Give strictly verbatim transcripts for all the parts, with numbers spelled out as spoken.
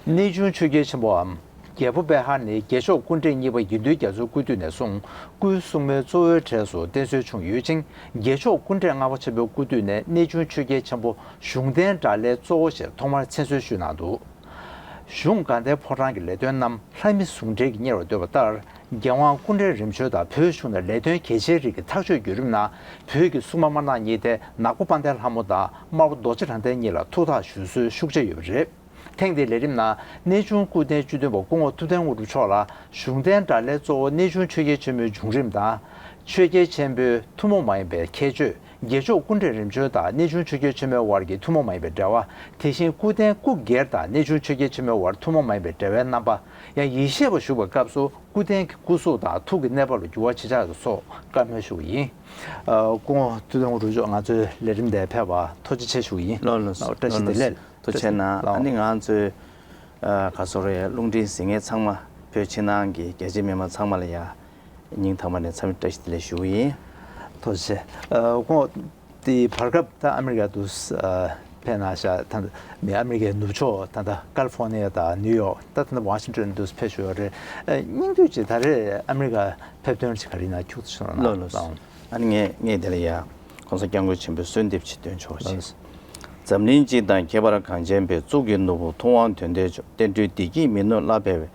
གནས་ཆུང་ཆོས་རྒྱལ་ཆེན་པོའམ་རྒྱལ་པོ་པེ་ཧར་ནི་རྒྱལ་མཆོག་སྐུ་འདྲེན་གཉིས་པ་དགེ་འདུན་རྒྱ་མཚོའི་སྐུ་དུས་ནས་བཟུང་སྐུའི་སྲུང་མའི་གཙོ་བོའི་གྲས་སུ་བསྟེན་གསོལ་བྱུང་ཡོད་ཅིང་། རྒྱལ་མཆོག་སྐུ་འདྲེན་ལྔ་པ་ཆེན་པོའི་སྐུ་དུས་ནས་གནས་ཆུང་ཆོས་རྒྱལ་ཆེན་པོ་གཞུང་རྟེན་དགྲ་ལྷའི་གཙོ་བོ་ཞེས་ཐོག་མར་མཚན་གསོལ་ཞུས་གནང་འདུག་གཞུང་དགའ་ལྡན་ཕོ་བྲང་གི་ལས་དོན་རྣམས་ལྷ་མི་ཟུང་འབྲེལ་གྱིས་གཉེར་བར་འདོད་པ་ལྟར། རྒྱལ་དབང་སྐུ་ཕྲེང་རིམ་བྱོན་དང་བོད་གཞུང་ནས་ལས་དོན་གལ་ཆེའི་རིགས་ཀྱི་ཐག་གཅོད་བརྒྱུད་རིམ་ནང་བོད་ཀྱི་སྲུང་མ་དམར་ནག་གཉིས་ཏེ་ནག་པོ་དཔལ་ལྡན་ལྷ་མོ་དང་དམར་པོ་རྡོ་རྗེ་དྲང་བདེན་གཉིས་ལ་ཐུགས་ཐག་ཞུ་སྲོལ་ཤུགས་ཆེ་ཡོད་པ་རེད། ཐེངས་འདིའི་ལས་རིམ་ནང་གནས་ཆུང་སྐུ་རྟེན་བཅུ་བདུན་པ་སྐུ་ངོ་ཐུབ་བསྟན་དངོས་གྲུབ་མཆོག་ལ་གཞུང་རྟེན་དགྲ་ལྷའི་གཙོ་བོ་གནས་ཆུང་ཆོས་རྒྱལ་ཆེན་མོའི་བྱུང་རིམ་དང་། ཆོས་རྒྱལ་ཆེན་པོའི་ཐུན་མོང་མ་ཡིན་པའི་ཁྱད་ཆོས། རྒྱལ་མཆོག་སྐུ་ཕྲེང་རིམ་བྱོན་དང་གནས་ཆུང་ཆོས་རྒྱལ་ཆེན་མོའི་དབར་གྱི་ཐུན་མོང་མ་ཡིན་པའི་འབྲེལ་བ། དེ་བཞིན་སྐུ་རྟེན་སྐུ་སྒེར་དང་གནས་ཆུང་ཆོས་རྒྱལ་ཆེན་མོའི་དབར་ཐུན་མོང་མ་ཡིན་པའི་འབྲེལ་བའི་རྣམ་པ། ཡང་ཡེ་ཤེས་པ་བཞུགས་པའི་སྐབས་སུ་སྐུ་རྟེན་གྱི་སྐུ་གཟུགས་དང་ཐུགས་ཀྱི་གནས་བབ་ལ་འགྱུར་བ་ཆེ་ཆག་གི་སོགས་བཀའ་མོལ་ཞུ་གི་ཡིན། ཨ། སྐུ་ངོ་ཐུབ་བསྟན་དངོས་གྲུབ་མཆོག་ང་ཚོའི་ལས་རིམ་དེར་ཕེབས་པར་ཐུགས་རྗེ་ཆེ་ཞུ་གི་ཡིན། ལགས་ལགས་སོ། བཀྲ་ཤིས་བདེ་ལེགས། ལགས་སོ། ཐུགས་རྗེ་གནང་། ལགས། ཨ་ནི་ང་ཚོའི་ཨ་ག་སོ་རེད། རླུང་འཕྲིན་གཟིགས་མཁན་ཚང་མ། བོད་ཕྱི་ནང་གི་རྒྱ་ཆེ་མི་མང་ཚང་མ་ལ་ཡ་སྙིང་ཐག་པ་ནས་འཚམས་འདྲི་བཀྲ་ཤིས་བདེ་ལེགས་ཞུ་གི་ཡིན། ཐུགས་རྗེ་ཆེ། ཨ། སྐུ་ངོ་དེའི་བར་སྐབས་ད་ཨ་མི་རི་ཀ་དུ་ཨ་ཕེབས་གནང་ཤག་ད་མི་ཨ་མི་རི་ཀའི་ནུབ་ཕྱོགས་ད་ལྟ་ཀ་ལི་ཧྥོ་ནི་ཡ་དང་ནིའུ་ཡོག་ད་ད་ལྟ་ཝ་ཤིང་ཏོན་དུ་ཕེབས་བཞུགས་ཡོད་རེད། ཨ། སྙིང་བསྡུས་ཅིག་ད་རེས་ཨ་མི་རི་ཀ་ཕེབས་ཐོན་ཅིག་ག་རེ་ཡིན་ན་ཁྱུག་ཙམ་ཞུ་རོགས་གནང་། ལགས་ལགས། ཨ་ནི་ངས་ངས་དེ་ལ་ཡ་གོང་ས་སྐྱབས་མགོན་ཆེན་པོའི་གསོལ་འདེབས་ཅིག་འདོན་ཆོག་ཅིག་ལགས། འཛམ་གླིང་སྤྱི་དང་ཁྱད་པར་གངས་ཅན་པའི། གཙུག་གི་ནོར་བུ་ཐུབ་དབང་དོན་ལྡན་མཆོག་བསྟན་འགྲོའི་བདེ་སྐྱིད་མི་ནུབ་བླ་འཕེལ་བའི།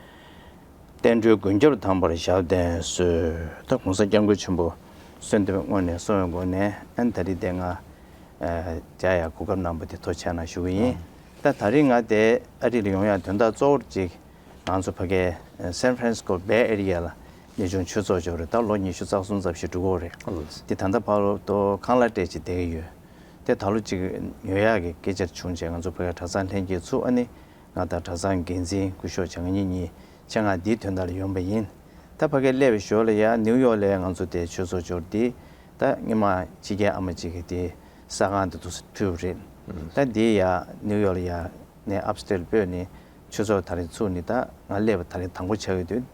བསྟན་འགྲོའི་མགོན་སྐྱབས་དམ་པར་ཞབས་བརྟན་གསོལ། ད་གོང་ས་སྐྱབས་མགོན་ཆེན་པོ་གསོལ་འདེབས་སྔོན་ནས་གསུངས་པའི་སྒོ་ནས་ཨ་ནི་ད་རེས་དེ་ང་ཨ་བཅར་ཡག་གོ་སྐབས་གནང་བ་དེ་ཐུགས་རྗེ་ཆེ་གནང་ཞུ་གི་ཡིན། ད་ད་རེས་ང་དེ་ཨ་རི་ལ་ཡོང་ཡག་དོན་དག་གཙོ་བོ་གཅིག་ང་ཚོ་ཕ་གའི་སན་ཧྥ་རན་སི་ཀོ་བེ་ཨེ་རི་ཡ་ལ་གནས་ཆུང་ཆོས་ཚོགས་འབྱོར་རེད། ད་ལོ་ཉི་ཤུ་རྩ་གསུམ་ཙམ་ཞིག་འགྲོ་གི་ཡོད་རེད། ཨོ་ལགས་སོ། དེ་ད་ལྟ་བར་དུ་ཁང་གླ་སྤྲད་ཅིག་བསྡད་ཀྱི་ཡོད། དེ་ད་ལོ་གཅིག་ཉོ་ཡག་གི་སྐད་ཆ་བྱུང་རྗེས་ང་ཚོ་ཕ་གའི་གྲྭ་ཚང་ལྷན་རྒྱས་ཚུགས། ཨ་ནི་ང་དང་གྲྭ་ཚང་འགན་འཛིན་སྐུ་ཞབས་བྱང་ཉིན་གཉིས་ཆེད་མངགས་འདིའི་དོན་དག་ལ་ཡོང་པ་ཡིན། ད་ཕ་གིར་སླེབས་པའི་ཞོར་ལ་ཡང་ནིའུ་ཡོག་ལ་ང་ཚོ་དེ་ཆོས་ཚོགས་འབྱོར་འདི་ད་སྔོན་མ་ཕྱི་རྒྱལ་ཨ་མ་གཅིག་གིས་དེ་ས་ཁང་དེ་འདུག་སེ་ཕུལ་བ་རེད། ད་འདི་ཡ་ནིའུ་ཡོག་ལ་ཡ་ནས་ཨབ་སི་ཊེཊ་སྤོས་ནས་ཆོས་ཚོགས་ད་རེས་ཚུགས་ནས་ད་ང་སླེབས་པ་ད་རེས་དང་པོ་ཆགས་ཡོད་དུས།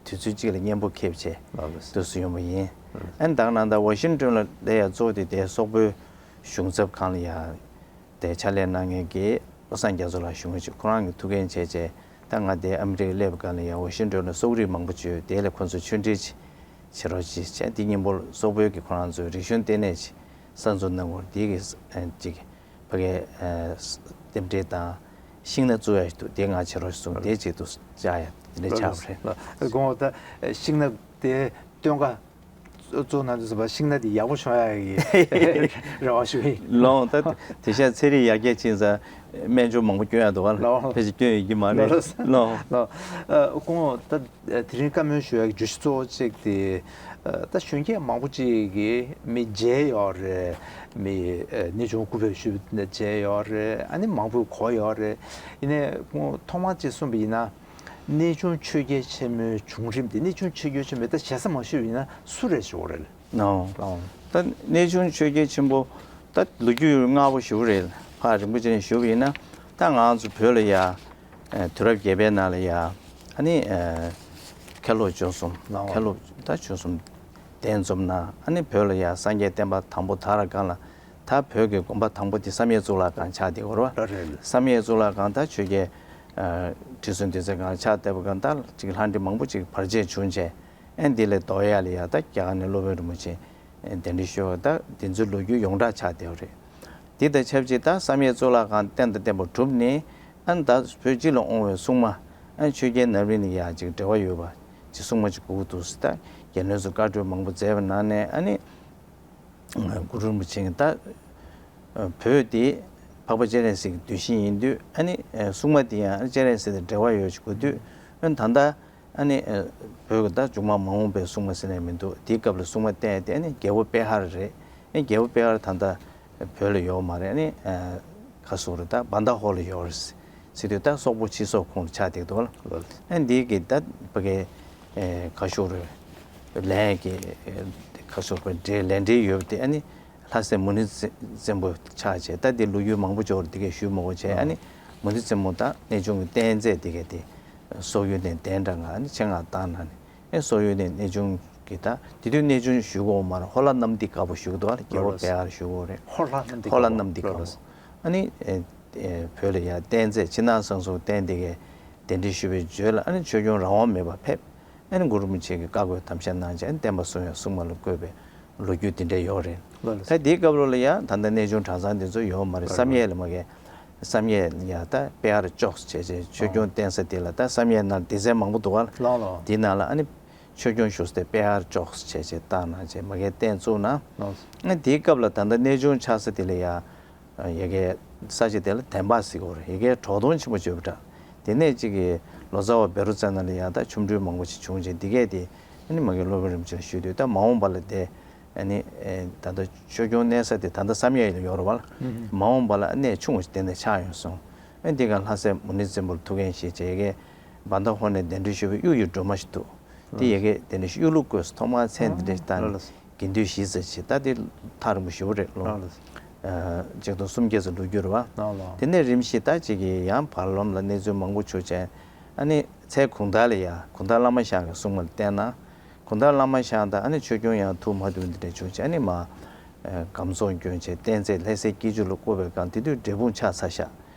དུས་ཚོད་གཅིག་ལ་སྙན་པོ་ཁེབས་བྱས་ལགས་ལགས། འདུག་སེ་ཡོང་པ་ཡིན། ཨ་ནི་ད་ག་ནང་ད་ཝ་ཤིང་ཏོན་ལ་སླེབས་ཡ་གཙོ་བོ་དེ་དེ་སོག་པོའི་གཞུང་ཚབ་ཁང་ལ་ཡ་དེ་ཕྱག་ལས་གནང་མཁན་གྱི་བློ་བཟང་རྒྱ་མཚོ་ལགས་བཞུགས་མཁན་ཅིག་ཁོ་རང་གི་ཐུགས་འགན་བྱས་བྱས་ད་ང་དེ་ཨ་མི་རི་ཀ་སླེབས་སྒང་ལ་ཡ་ཝ་ཤིང་ཏོན་ལ་སོག་རིགས་མང་པོ་ཅིག་ཡོད། དེ་ལ་ཁོ་ཚོས་ཆོས་འབྲེལ་ཅིག་བྱེད་རོགས་ཅིག་བྱས། དེ་སྙིང་པོ་སོག་པོའི་གི་ཁོ་རང་ཚོའི་རིག་གཞུང་ལྟེ་གནས་ཅིག་གསར་འཛུགས་གནང་དགོས་དེ་གི་ཅིག་ཕ་གའི་རྟེན་འབྲེལ་དང་ཤིང་ནགས་བཙུགས་ཡ་ཞིག་འདུག་དེ་ང་བྱེད་རོགས་ཞུ་གསུངས། དེ་ཅིག་ཏུ་བཅར་ཡ་དེ་འདྲ་ཆགས་པ་རེད། དགོངས་པ་ད་ཤིང་ནགས་དེ་སྟོན་ཀ་བཙུགས་གནང་དུས་ཙམ་པ་ཤིང་ནགས་དེ་ཡག་པོ་བྱུང་ཡ་གི་རེ་བ་ཞུ་གི་ཡིན། ལགས། ད་དེང་སང་ཚན་རིག་ཡར་རྒྱས་ཕྱིན་ཙང་སྨན་སྦྱོར་མང་པོ་སྐྱོན་ཡ་འདུག་བ། ལགས། ཕལ་ཆེར་སྐྱོན་ཡོད་ཀྱི་མ་རེད། ལགས། ལགས། ལགས། ཨ། སྐུ་ངོ་ད། དེ་རིང་བཀའ་མོལ་ཞུ་ཡག་གི་བརྗོད་གཞི་གཙོ་བོ་གཅིག་དེ། ད་གཞོན་སྐྱེས་མང་པོ་གཅིག་གིས་མི་མཇལ་ཡོད་རེད། མི་གནས་ཆུང་སྐུ་ཕེབས་ཞུས་མཇལ་ཡོད་རེད། ཨ་ནི་མང་པོས་གོ་ཡོད་རེད། ཡིན་ནའི་ཐོག་མར་གཅིག་གསུངས་པ་ཡིན་ན། གནས་ཆུང་ཆོས་རྒྱལ་ཆེན་མོའི་བྱུང་རིམ་དེ་གནས་ཆུང་ཆོས་རྒྱལ་ཆེན་མོའི་ད་ཞེ་ས་མ་ཞུས་པ་ཡིན་ན་སུ་རེད་ཞུ་དགོས་རེད། ཨོ། ཨོ། ད་གནས་ཆུང་ཆོས་རྒྱལ་ཆེན་པོ་ད་ལོ་རྒྱུས་སྔ་པོ་ཞེ་པོ་རེད། ཕར་རིང་པོ་ཅིག་ནས་ཞུས་པ་ཡིན་ན་ད་ང་ཚོ་བོད་ལ་ཡ། ཨ། དུས་རབས་བརྒྱད་པའི་ནང་ལ་ཡ། ཨ་ནི། ཨ། མཁན་སློབ་བྱོན་སོང་། ལགས། མཁན་སློབ་ད་བྱོན་སོང་། གདན་འཛོམས་གནང་། ཨ་ནི་བོད་ལ་ཡ་སངས་རྒྱས་བསྟན་པ་དང་པོ་དར་སྒང་ལ་ད་བོད་ཀྱི་དགོན་པ་དང་པོ་དེ་བསམ་ཡས་གཙུག་ལག་ཁང་ཆགས་བསྡད་ཡོད་རེད་བ། རེད་རེད། བསམ་ཡས་གཙུག་ལག་ཁང་ད་ཆོས་རྒྱལ། ཨ། ཁྲི་སྲོང་ལྡེ་བཙན་སྒང་ལ་ཆགས་བསྡད་པ་སྒང་ད་ཅིག་ལྷ་འདྲེ་མང་པོ་ཅིག་བར་ཆད་བྱུང་བྱས། ཨ་ནི་འདི་ལས་ལྡོག་ཡ་ལ་ཡ་ད་རྒྱ་གར་ནས་སློབ་དཔོན་རིན་པོ་ཆེ་གདན་འདྲེན་ཞུས་པ་ད་དེ་ཚོའི་ལོ་རྒྱུས་ཡོངས་གྲགས་ཆགས་བསྡད་པ་རེད། དེ་དང་ཆབས་ཅིག་ད་བསམ་ཡས་གཙུག་ལག་ཁང་རྟེན་དང་བརྟེན་པ་གྲུབ་ནས་ཨ་ནི་ད་བོད་སྤྱི་ལ་དབང་བའི་སྲུང་མ་ཨ་ནི་ཆོས་རྒྱལ་ནམ་རིང་ནས་ཡ་ཅིག་འབྲེལ་བ་ཡོད་པ་ཅིག་སྲུང་མ་ཅིག་དགོས་ཀྱི་འདུག་ཟེར་ད་རྒྱལ་བློན་ཚོས་བཀའ་གྲོས་མང་པོ་མཛད་པའི་ནང་ནས་ཨ་ནི་གུ་རུ་རིན་པོ་ཆེ་གིས་ད་བོད་དེ་འཕགས་པ་སྤྱན་རས་གཟིགས་ཀྱི་གདུལ་ཞིང་ཡིན་དུས་ཨ་ནི་སྲུང་མ་དེ་ཡང་སྤྱན་རས་གཟིགས་དང་འབྲེལ་བ་ཡོད་ཅིག་དགོས་དུས་ཨ་ནི་ད་ལྟ། ཨ་ནི་ཨ་བོད་ཀྱི་ད་མཇུག་མ་མ་འོངས་པའི་སྲུང་མ་ཟེར་ནས་མི་འདུག་དེའི་སྐབས་ལ་སྲུང་མ་བསྟེན་ཡ་དེ་ཨ་ནི་རྒྱལ་པོ་པེ་ཧར་རེད། ཨ་ནི་རྒྱལ་པོ་པེ་ཧར་ད་ལྟ་བོད་ལ་ཡོད་མ་རེད། ཨ་ནི་ཨ་ག་སོག་རེད་ད་བྷན་དྷ་ཧོར་ལ་ཡོད་རེད་ཟེར་དུས་ད་སོག་པོ་ཕྱི་སོག་ཁོངས་ལ་ཆགས་བསྡད་འདུག་ལ། ཨ་ནི་འདི་གི་ད་ཕ་གའི་ཨ་ག་སོག་རེད་ལན་གྱི་ཨ་ག་སོག་པའི་འབྲེལ་ལན་འབྲེལ་ཡོད་པ་དེ་ཨ་ནི། ལྷ་སྲས་མུ་ནེ་བཙན་པོ་ཆགས་བྱས་ད་འདི་ལོ་རྒྱུས་མང་པོ་ཅིག་འོར་འདི་གས་ཞུས་མ་དགོས་བྱས། ཨ་ནི་མུ་ནེ་བཙན་པོ་དང་གནས་ཆུང་གི་རྟེན་རྫས་འདི་གས་དེ་སོག་ཡུལ་ནས་གདན་འདྲ་ང་ཨ་ནི་ཆེད་མངགས་བཏང་ན་ནི་ཨེ་སོག་ཡུལ་ནས་གནས་ཆུང་གི་ད་དེ་དུས་གནས་ཆུང་ཞུ་གོ་མ་རེད། ཧོར་ལྷ་གནམ་བདེ་དཀར་པོ་ཞུ་གི་འདུག་ཨ་ལ་རྒྱལ་པོ་པེ་ཧར་ཞུ་གོ་རེད། ཧོར་ལྷ་གནམ་བདེ་ཧོར་ལྷ་གནམ་བདེ་དཀར་པོ། ཨ་ནི་ཨེ་ ཨེ་བོད་ལ་ཡ་བསྟན་རྫས་ཕྱི་ནང་གསང་གསུམ་བསྟན་དེ་གའི་གདན་འདྲེན་ཞུས་པའི་རྗེས་ལ། ཨ་ནི་ཆོས་སྐྱོང་རང་དབང་མེད་པར་ཕེབས། ཨ་ནི་གུ་རུ་རིན་པོ་ཆེ་གིས་བཀའ་བསྒོས་དམ་བཅའ་གནང་བྱས། ཨ་ནི་བསྟན་པ་སྲུང་བའི་སྲུང་མ་ལ་བསྐོས་པའི་ལོ་རྒྱུས་འདི་འདྲ་ཡོད་རེད། ལགས་ལགས། ད་དེའི་སྐབས་ལོ་ལ་ཡ་ད་ལྟ་གནས་ཆུང་གྲྭ་ཚང་འདི་ཚོ་ཡོད་མ་རེད། བསམ་ཡས་ལ་མ་གས། བསམ་ཡས་ཡ་ད་དཔེ་ཨར་ཅོག་བྱས་བྱས་ཆོས་སྐྱོང་བསྟན་ས་དེ་ལ། ད་བསམ་ཡས་ནང་སྡེ་ཚན་མང་པོ་འདུག་ག་ལ། ལགས་ལགས། དེའི་ནང་ལ་ཨ་ནི་ཆོས་སྐྱོང་བཞུགས་ས་དེ་དཔེ་ཨར་ཅོག་བྱས་བྱས་བཏགས་གནང་བྱས་མ་གས་བསྟན་བཙུགས་གནང་། ལགས། ཨ་ནི་དེའི་སྐབས་ལ་ད་ལྟ་གནས་ཆུང་ཆགས་ས་དེ་ལ་ཡ། ཡ་གའི་ས་ཆ་དེ་ལ་དན་པ་ཟེར་གྱི་ཡོད་རེད། ཡ་གའི་གྲོག་སྟོང་ཆེན་པོ་བརྗོད་པ་འདྲ། དེ་ནས་གཅིག་གི་ལོ་ཙཱ་བ་བཻ་རོ་ཙ་ན་ལ་ཡ་ད་ཆོ་འཕྲུལ་མང་པོ་ཞིག་བྱུང་བྱས། འདི་གས་དེ་ཨ་ནི་མ་གི་སློབ་དཔོན་རིན་པོ་ཆེ་ལ་ཞུས་དུས། ད་མ་འོངས་པ་ལ་དེ་ཨ་ནི་ཨེ་ད་ལྟ་ཆོས་སྐྱོང་གནས་ས་དེ་ད་ལྟ་བསམ་ཡས་ལ་ཡོད་རེད་བ་ལ། ཨུ་ཧུ། མ་འོངས་པ་ལ་གནས་ཆུང་བ་ཞིག་དེ་ནས་ཆགས་ཡོང་སོང་། ཨ་འདི་ག་ལྷ་སྲས་མུ་ནེ་བཙན་པོར་ཐུགས་འགན་བཞེས་བྱས། ཡ་གའི་བྷན་དྷ་ཧོར་ནས་གདན་འདྲེན་ཞུས་པའི་གཡུ་ཡི་སྒྲོལ་མ་ཞིག་འདུག་དེ་ཡ་གའི་དེ་ནས་གཡུ་ལུ་བཀོད་སོང་། ཐོག་མར་མཚན་དེ་འདྲ་ཞིག་བཏགས་ནས། ལགས་ལགས། དགེ་འདུན་གཞི་རྩ་བྱས། ད་དེ་ཐག་རིང་པོ་ཞེ་པོ་རེད། ལོ་ལགས་ལགས། ཨ་ཆིག་སྟོང་སུམ་བརྒྱ་ཙམ་ལོ་རྒྱུས་རེད་བ། ལགས་ལགས། དེ་ནས་རིམ་བཞིན་ད་ཅིག་གི་ཡང་བར་ལམ་ལ་གནས་ཚུལ་མང་པོ་བྱུང་བྱས། ཨ་ནི་མཚན་གུང་ཐང་ལ་ཡ་གུང་ཐང་བླ་མ་ཞང་གི་སྲུང་མ་ལ་བསྟེན་ན། གུང་ཐང་བླ་མ་ཞང་དང་ཨ་ནི་ཆོས་སྐྱོང་ཡང་ཐུགས་མ་མཐུན་འདི་འདྲ་བྱུང་བྱས། ཨ་ནི་མ་ཨ་སྒམ་ཚོགས་བསྐྱོན་བྱས་བསྟན་རྫས་ལྷ་སའི་སྐྱིད་ཆུ་ལ་བསྐོར་བའི་སྒང་། དེ་དུས་འབྲས་སྤུངས་ཆགས་ཚར་ཤག་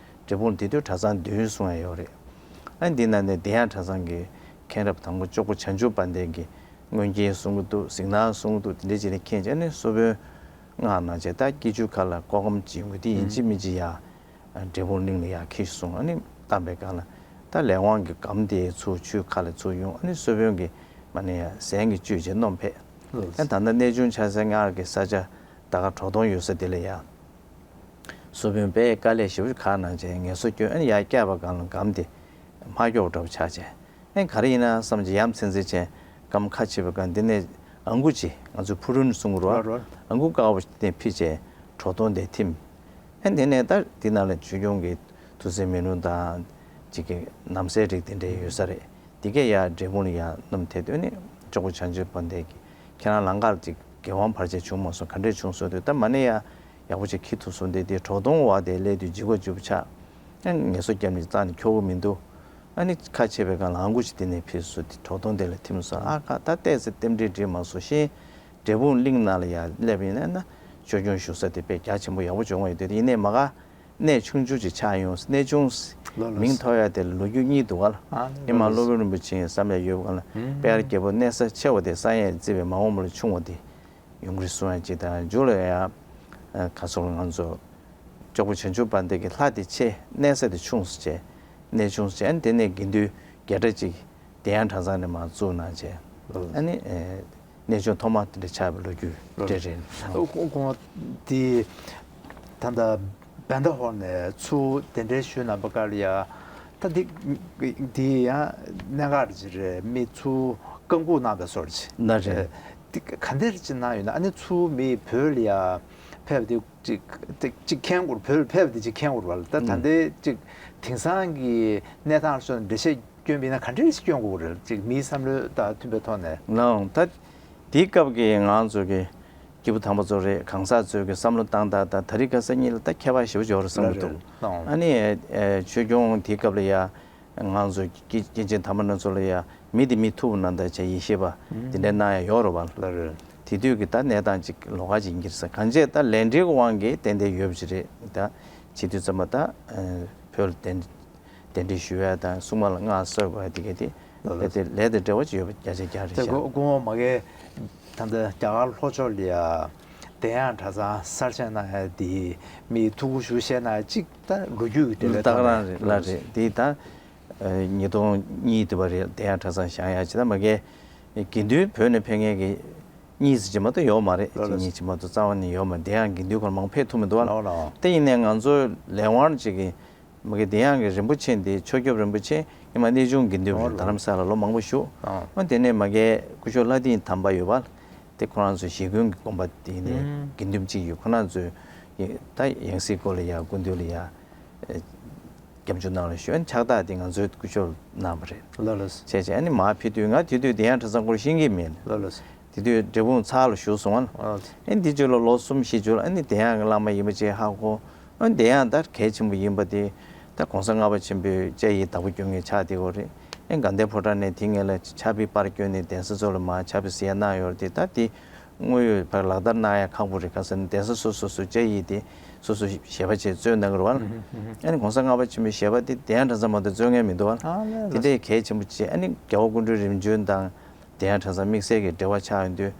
འབྲས་སྤུངས་དེ་དུས་གྲྭ་ཚང་བདུན་གསུང་ཡ་ཡོད་རེད། ཨ་ནི་འདི་ནང་ནས་བདེ་ཡངས་གྲྭ་ཚང་གི་མཁན་རབས་དང་པོ་ཅོག་པོ་བྱང་ཆུབ་དཔལ་ལྡན་གྱིས་མངོན་མཁྱེན་གསུང་གི་འདུག་གཟིགས་སྣང་གསུང་གི་འདུག་དེ་འདྲ་བྱས་ནས་མཁྱེན་བྱས། ཨ་ནི་གསོལ་དཔོན་མངགས་གནང་བྱས། ད་སྐྱིད་ཆུ་ཁ་ལ་སྐོར་སྒམ་ཅིག་ཡོང་གི། དེ་ཡིན་གཅིག་མིན་གཅིག་ཡ་འབྲས་སྤུངས་གླིང་ལ་ཡར་འཁྱེར་སོང་། ཨ་ནི་བཏང་པའི་སྒང་ལ་ད་ལས་དབང་གི་སྒམ་དེ་ཚུར་ཆུ་ཁ་ལ་ཚུར་ཡོང་། ཨ་ནི་གསོལ་དཔོན་གྱིས་མ་ཎི་ཡ་ཟན་གྱིས་བཅུས་བྱས་སྣོམ་ཕེབས། ལགས། ཨ་ད་ལྟ་གནས་ཆུང་ཆགས་སའི་སྔར་གྱི་ས་ཆ་ད་ག་གྲོག་སྟོང་ཡོད་ས་དེ་ལ་ཡ། གསོལ་དཔོན་དཔེ་དཀའ་ལས་ཞེ་པོ་ཁག་གནང་བྱས་ངལ་གསོ་བསྐྱོན། ཨ་ནི་ཡར་བསྐྱལ་བའི་སྒང་ལ་སྒམ་དེ་མ་སྐྱོག་འདྲ་པོ་ཆགས་བྱས། ཨ་ནི་ག་རེ་ཡིན་ན་བསམ་བྱས་ཡ་མཚན་འཛིན་བྱས་སྒམ་ཁ་ཕྱེ་བའི་སྒང་འདི་ནས་ཨང་གུ་ཅིག་ང་ཚོས་ཕུ་རུན་གསུང་གི་རེད་བ། རོ་རོ། ཨང་གུ་དཀར་པོ་ཞིག་དེ་ཕུད་བྱས་གྲོག་སྟོང་དེ་ཐིམ། ཨ་ནི་དེ་ནས་ད་འདི་ནང་ལ་ཆོས་སྐྱོང་གི་ཐུགས་སྲས་མེ་ལུང་དང་ཅིག་གི་ནམ་སྲས་རིགས་དེ་འདྲ་ཡོད་ས་རེད། དེ་གས་ཡར་འབྲས་སྤུངས་ལ་ཡར་སྣོམ་ཐེབས་དུས་ནི་ཅོག་པོ་བྱང་ཆུབ་དཔལ་ལྡན་གྱིས་ཁྱེད་རང་ལམ་ཁར་ཅིག་འགན་དབང་བར་ཆད་བྱུང་མ་སོང་། ག་འདྲས་བྱུང་སོང་དུས་ད་མ་ཎི་ཡ་ཡག་པོ་ཅིག་འཁྱེར་ཐུབ་སོང་། དེ་དེ་གྲོག་སྟོང་བ་དེ་སླེབས་དུས་ལྗིད་ཁོག་ལྗིད་པོ་ཆགས། ཨ་ངལ་གསོ་བརྒྱབ་ནས་རྩ་ནས་འཁྱོག་གི་མི་འདུག་ཨ་ནི་ཁ་ཕྱེ་བའི་སྒང་ལ་ཨང་གུ་ཅིག་དེ་ནས་ཕུད་སོང་། དེ་གྲོག་སྟོང་དེ་ལ་ཐིམ་སོང་། ཨ་ཁ་ད་ལྟས་ཚེ་རྟེན་འབྲེལ་འགྲིག་མ་སོང་། གཞན་འབྲས་སྤུངས་གླིང་ནང་ལ་ཡར་སླེབས་ཡིན་ན་ན་ཆོས་སྐྱོང་བཞུགས་ས་དེ་དཔེ་རྒྱ་ཆེན་པོ་ཡག་པོ་བྱུང་བ་ཡོད་དེ། ཡིན་ནའི་མ་ག་གནས་ཆུང་ཆུང་ཅིག་ཆགས་ཡོང་། གནས་ཆུང་ལོ་ལོ། མིང་ཐོགས་ཡ་དེ་ལ་ལོ་རྒྱུས་གཉིས་འདུག་ག་ལ། ཨ་ནི་ཡིན་མ་ལོ་སློབ་དཔོན་རིན་པོ་ཆེ་བསམ་ཡ་ཡོད་པ་ག་ལ། ཨུམ། དཔལ་རྒྱལ་པོ་གནས་ས་ཆེ་བ་དེ་བསམ་ཡས་བརྩིས་པའི་མ་འོངས་པ་ལ་ཆུང་བ་དེ་ཡོང་གི་རེད་གསུང་ཡ་ཅིག་དང་། མཇུག་ལ་ཡ་ཁ་སོགས་ལ་ང་ཚོ་ཅོག་པོ་བྱང་ཆུབ་དཔལ་ལྡན་གྱི་ལྷ་དེ་ཆེ། གནས་ས་དེ་ཆུང་ཟེར་བྱས། གནས་ཆུང་ཟེར་བྱས། ཨ་ནི་དེ་ནས་དགེ་འདུན་བརྒྱ་ཕྲག་གཅིག་བདེ་ཡངས་གྲྭ་ཚང་ནས་མར་བཙུགས་གནང་བྱས། ཨ་ནི་ཨེ་གནས་ཆུང་ཐོག་མ་དེ་འདྲ་ཆགས་པའི་ལོ་རྒྱུས་དེ་རེད། ཁོང་དེ་ད་ལྟ་བན་ད་ཧོར་ནས་ཚུར་གདན་འདྲེན་ཞུས་གནང་བ་ག་ལ་ཡ། ད་འདི་འདི་ཡང་གནད་འགག་ཅིག་རེད། མི་ཚུར་བཀའ་འགུག་གནང་བའི་སོར་ཅིག་ན་རེད། འདི་ག་འདྲ་ཅིག་གནང་ཡོད་ན། ཨ་ནི་ཚུར་མི་བོད་ལ་ཡ་ཕེབས་ཏེ་ཅིག་ཅིག་མཁྱེན་དགོས། བོད་ཕེབས་ཏེ་ཅིག་མཁྱེན་དགོས་རེད་བ་ལ། ད་ད་ལྟའི་ཅིག་དེང་སང་གི་གནས་སྟངས་སོགས་འགྲེལ་བཤད་སྐྱོན་པ་ཡིན་ན་ག་འདྲ་ཞིག་སྐྱོན་དགོས་རེད། ཅིག་མིའི་བསམ་བློ་དང་མཐུན་པའི་ཐོག་ནས། ལགས་འོང་། ད་དེའི་སྐབས་ཀྱི་ང་ཚོ་གི་སྐྱེས་བུ་དམ་པ་ཚོ་རེད། གང་ཟག་ཚོའི་གི་བསམ་བློ་བཏང་སྟངས་དང་ད་རིང་ཁ་སང་གཉིས་ལ་ད་ཁྱད་པར་ཞེ་པོ་ཅིག་ཡོད་རེད་བསམ་གྱི་འདུག་ཨ་ནི་ཆོས་སྐྱོང་དེའི་སྐབས་ལ་ཡ་ང་ཚོ་སྐྱེས་སྐྱེས་ཆེན་དམ་པ་རྣམ་ཚོ་ལ་ཡ་མི་དེ་མི་ཐུབ་པ་ན་ད་བྱས་ཡེ་ཤེས་པ་དེ་འདྲ་གནང་ཡ་ཡོད་རེད་བ། དེ་དུས་ཀྱི་ད་གནས་སྟངས་ཅིག་ལོགས་ཀ་ཅིག་ཡིན་གྱི་རེད་ཟེར། གང་བྱས་ད་ལས་འབྲེལ་གྱི་དབང་གིས་ཏན་ཏན་ཡོད་པ་ཅིག་རེད། ད་བྱེད་དུས་ཙམ་པ་ད་བོད་ལ་གདན་གདན་འདྲེན་ཞུ་ཡ་དང་སྲུང་མ་ལ་མངའ་གསོལ་བ་དེ་ག་དེ་ལས་དེ་ལས་དང་འབྲེལ་བ་ཅིག་ཡོད་པ་བརྒྱ་ཆ་བརྒྱ་རེད་ཤག་སྐུ་ངོ་མ་གིས་ད་ལྟ་རྒྱ་གར་ལྷོ་ཕྱོགས་ལ་ཡ་བདེ་ཡངས་གྲྭ་ཚང་གསར་བཞེངས་གནང་ཡ་དེ་མི་ཐུགས་ཁུར་ཞུ་བཤད་གནང་ཡ་ཅིག་ད་ལོ་རྒྱུས་ཀྱི་འབྲེལ་བའི་ཐོག་ནས་རེད་ལ་རེད། དེ་ད་ཉིས་སྟོང་གཉིས་དུ་བ་རེད། བདེ་ཡངས་གྲྭ་ཚང་བཞེངས་ཡ་ཅིག་ད་མ་གིས་དགེ་འདུན་བོད་ནས་ཕེབས་མཁན་གྱི་གཉིས་ཙམ་ཅིག་མ་གཏོགས་ཡོད་མ་རེད། ལགས་ལགས། གཉིས་ཙམ་མ་གཏོགས་རྩ་བ་ནས་ཡོད་མ་རེད། བདེ་ཡངས་དགེ་འདུན་ཁོ་རང་མང་པོ་ཕེབས་ཐུབ་མི་འདུག་བ། ལགས་ལགས། དེ་ཡིན་ནའི་ང་ཚོ་ལས་དབང་ཅིག་གིས་མ་གི་བདེ་ཡངས་ཀྱི་རིན་པོ་ཆེ་འདི་ཆོས་སྐྱོབ་རིན་པོ་ཆེ་ཉི་མ་གནས་ཆུང་དགེ་འདུན་རེད། རྡ་རམ་ས་ལ་ལ་ལོ་མང་པོ་བཞུགས། ཨོ་དེ་ནས་མ་གི་སྐུ་ཞབས་ལྷ་སྡིངས་དམ་པ་ཡོད་པ། དེ་ཁོ་རང་ཚོ་ཞེ་ཀུན་གྱི་དགོན་པ་དེ་ནས་དགེ་འདུན་གཅིག་ཡོད། ཁོ་རང་ཚོས་ད་ཡང་སྲིད་སྐོར་ལ་ཡ་སྐུ་མདུན་ལ་ཡ། སྐྱབས་འཇུག་གནང་ལ་ཞུ། ཨ་ནི་ཕྱག་རྟགས་དེ་ང་ཚོའི་སྐུ་ཞབས་གནང་བ་རེད། ལགས་ལགས། བྱས་བྱས་ཨ་ནི་མར་ཕེབས་དུས་ང་དེ་དུས་བདེ་ཡངས་གྲྭ་ཚང་སྐོར་ཤེས་ཀྱི་མེད། ལགས་ལགས། དེ་དུས་འབྲས་སྤུངས་ཚར་ལ་བཞུགས་སོང་ཨ། ཨ་ནི་འདི་རྗེས་ལ་ལོ་གསུམ་བཞི་རྗེས་ལ་ཨ་ནི་བདེ་ཡངས་ཀྱི་བླ་མ་ཡིན་པ་ཅིག་ཧ་གོ། ཨ་ནི་བདེ་ཡངས་ད་གལ་ཆེན་པོ་ཡིན་པ་དེ་ད་གོང་ས་ལྔ་པ་ཆེན་པོའི་བཅའ་ཡིག་བདག་པོ་རྒྱུ་ངེས་ཆགས་བསྡད་ཡོད་རེད། ཨ་ནི་དགའ་ལྡན་ཕོ་བྲང་ནས་དེ་སྔོན་ལ་ཕྱག་དཔེ་པར་བསྐྱོན་ནས་གདན་ས་ཚོ་ལ་མར་ཕྱག་དཔེ་གཟིགས་ཡ་གནང་ཡོད་རེད། དེ་ད་དེ་ དངོས་ཡོད་ཕར་ལག་བསྟར་གནང་ཡ་ཁག་པོ་རེད། ག་ཟེར་ན་གདན་ས་སོ་སོ་སོ་བཅའ་ཡིག་དེ་སོ་སོ་ཞལ་པར་བྱས་སྩོལ་གནང་གི་རེད་བ། ཨ་ནི་༸གོང་ས་ལྔ་པ་ཆེན་པོའི་ཞལ་པར་དེ་གདན་ཡང་གྲྭ་ཚང་མ་གཏོགས་སྩོལ་མཁན་མི་འདུག་བ། དེ་འདྲའི་གལ་ཆེན་པོ་བྱས། ཨ་ནི་རྒྱལ་བ་སྐུ་ཕྲེང་རིམ་བྱོན་དང་གདན་ཡང་གྲྭ་ཚང་དམིགས་བསལ་གྱི་འབྲེལ་བ་ཆགས་ཡོང་དུས།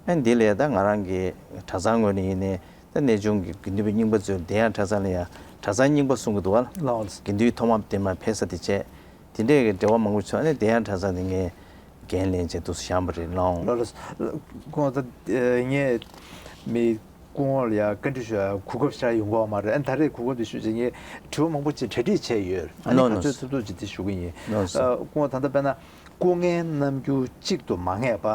ཨ་ནི་འདི་ལས་ད་ང་རང་གི་གྲྭ་ཚང་ངོས་ནས་ཡིན་ནའི་ད་གནས་ཆུང་གི་དགེ་འདུན་པ་རྙིང་པ་ཚོས་གདན་ཡང་གྲྭ་ཚང་ལ་ཡང་གྲྭ་ཚང་རྙིང་པ་གསུང་གི་འདུག་བ། ལགས། དགེ་འདུན་ཐོག་མ་དེ་མར་ཕེབས་ས་དེ་བྱས། དེ་འདྲའི་གི་འབྲེལ་བ་མང་པོ་བྱུང་། ཨ་ནི་གདན་ཡང་གྲྭ་ཚང་དེ་ངས་འགན་ལེན་བྱས་འདུག་སེ་བཞག་པ་རེད། ལགས། ལགས་ལགས། ཁོང་ད་ངས་མི་སྐུ་ངོ་ལ་ཡང་བཀའ་འདྲི་ཞུ་ཡ་གོ་སྐབས་ཞེ་དྲག་ཡོང་གི་ཡོད་མ་རེད། ཨ་ནི་ད་རེས་གོ་སྐབས་འདི་ཞུས་བྱས་ངས་དྲི་བ་མང་པོ་ཅིག་གྲ་སྒྲིག་བྱས་ཡོད། ཨ་ནི་ལགས་ག་ཚོད་ལགས། ཐུབ་ཐུབ་ཅིག་འདི་ཞུ་གི་ཡིན། ལགས་སོ། ཨ་སྐུ་ངོ་ད་ལྟ་དཔེར་ན་སྐུ་ངལ་རྣམ་འགྱུར་གཅིག་ཏུ་མ་ངེས་པ་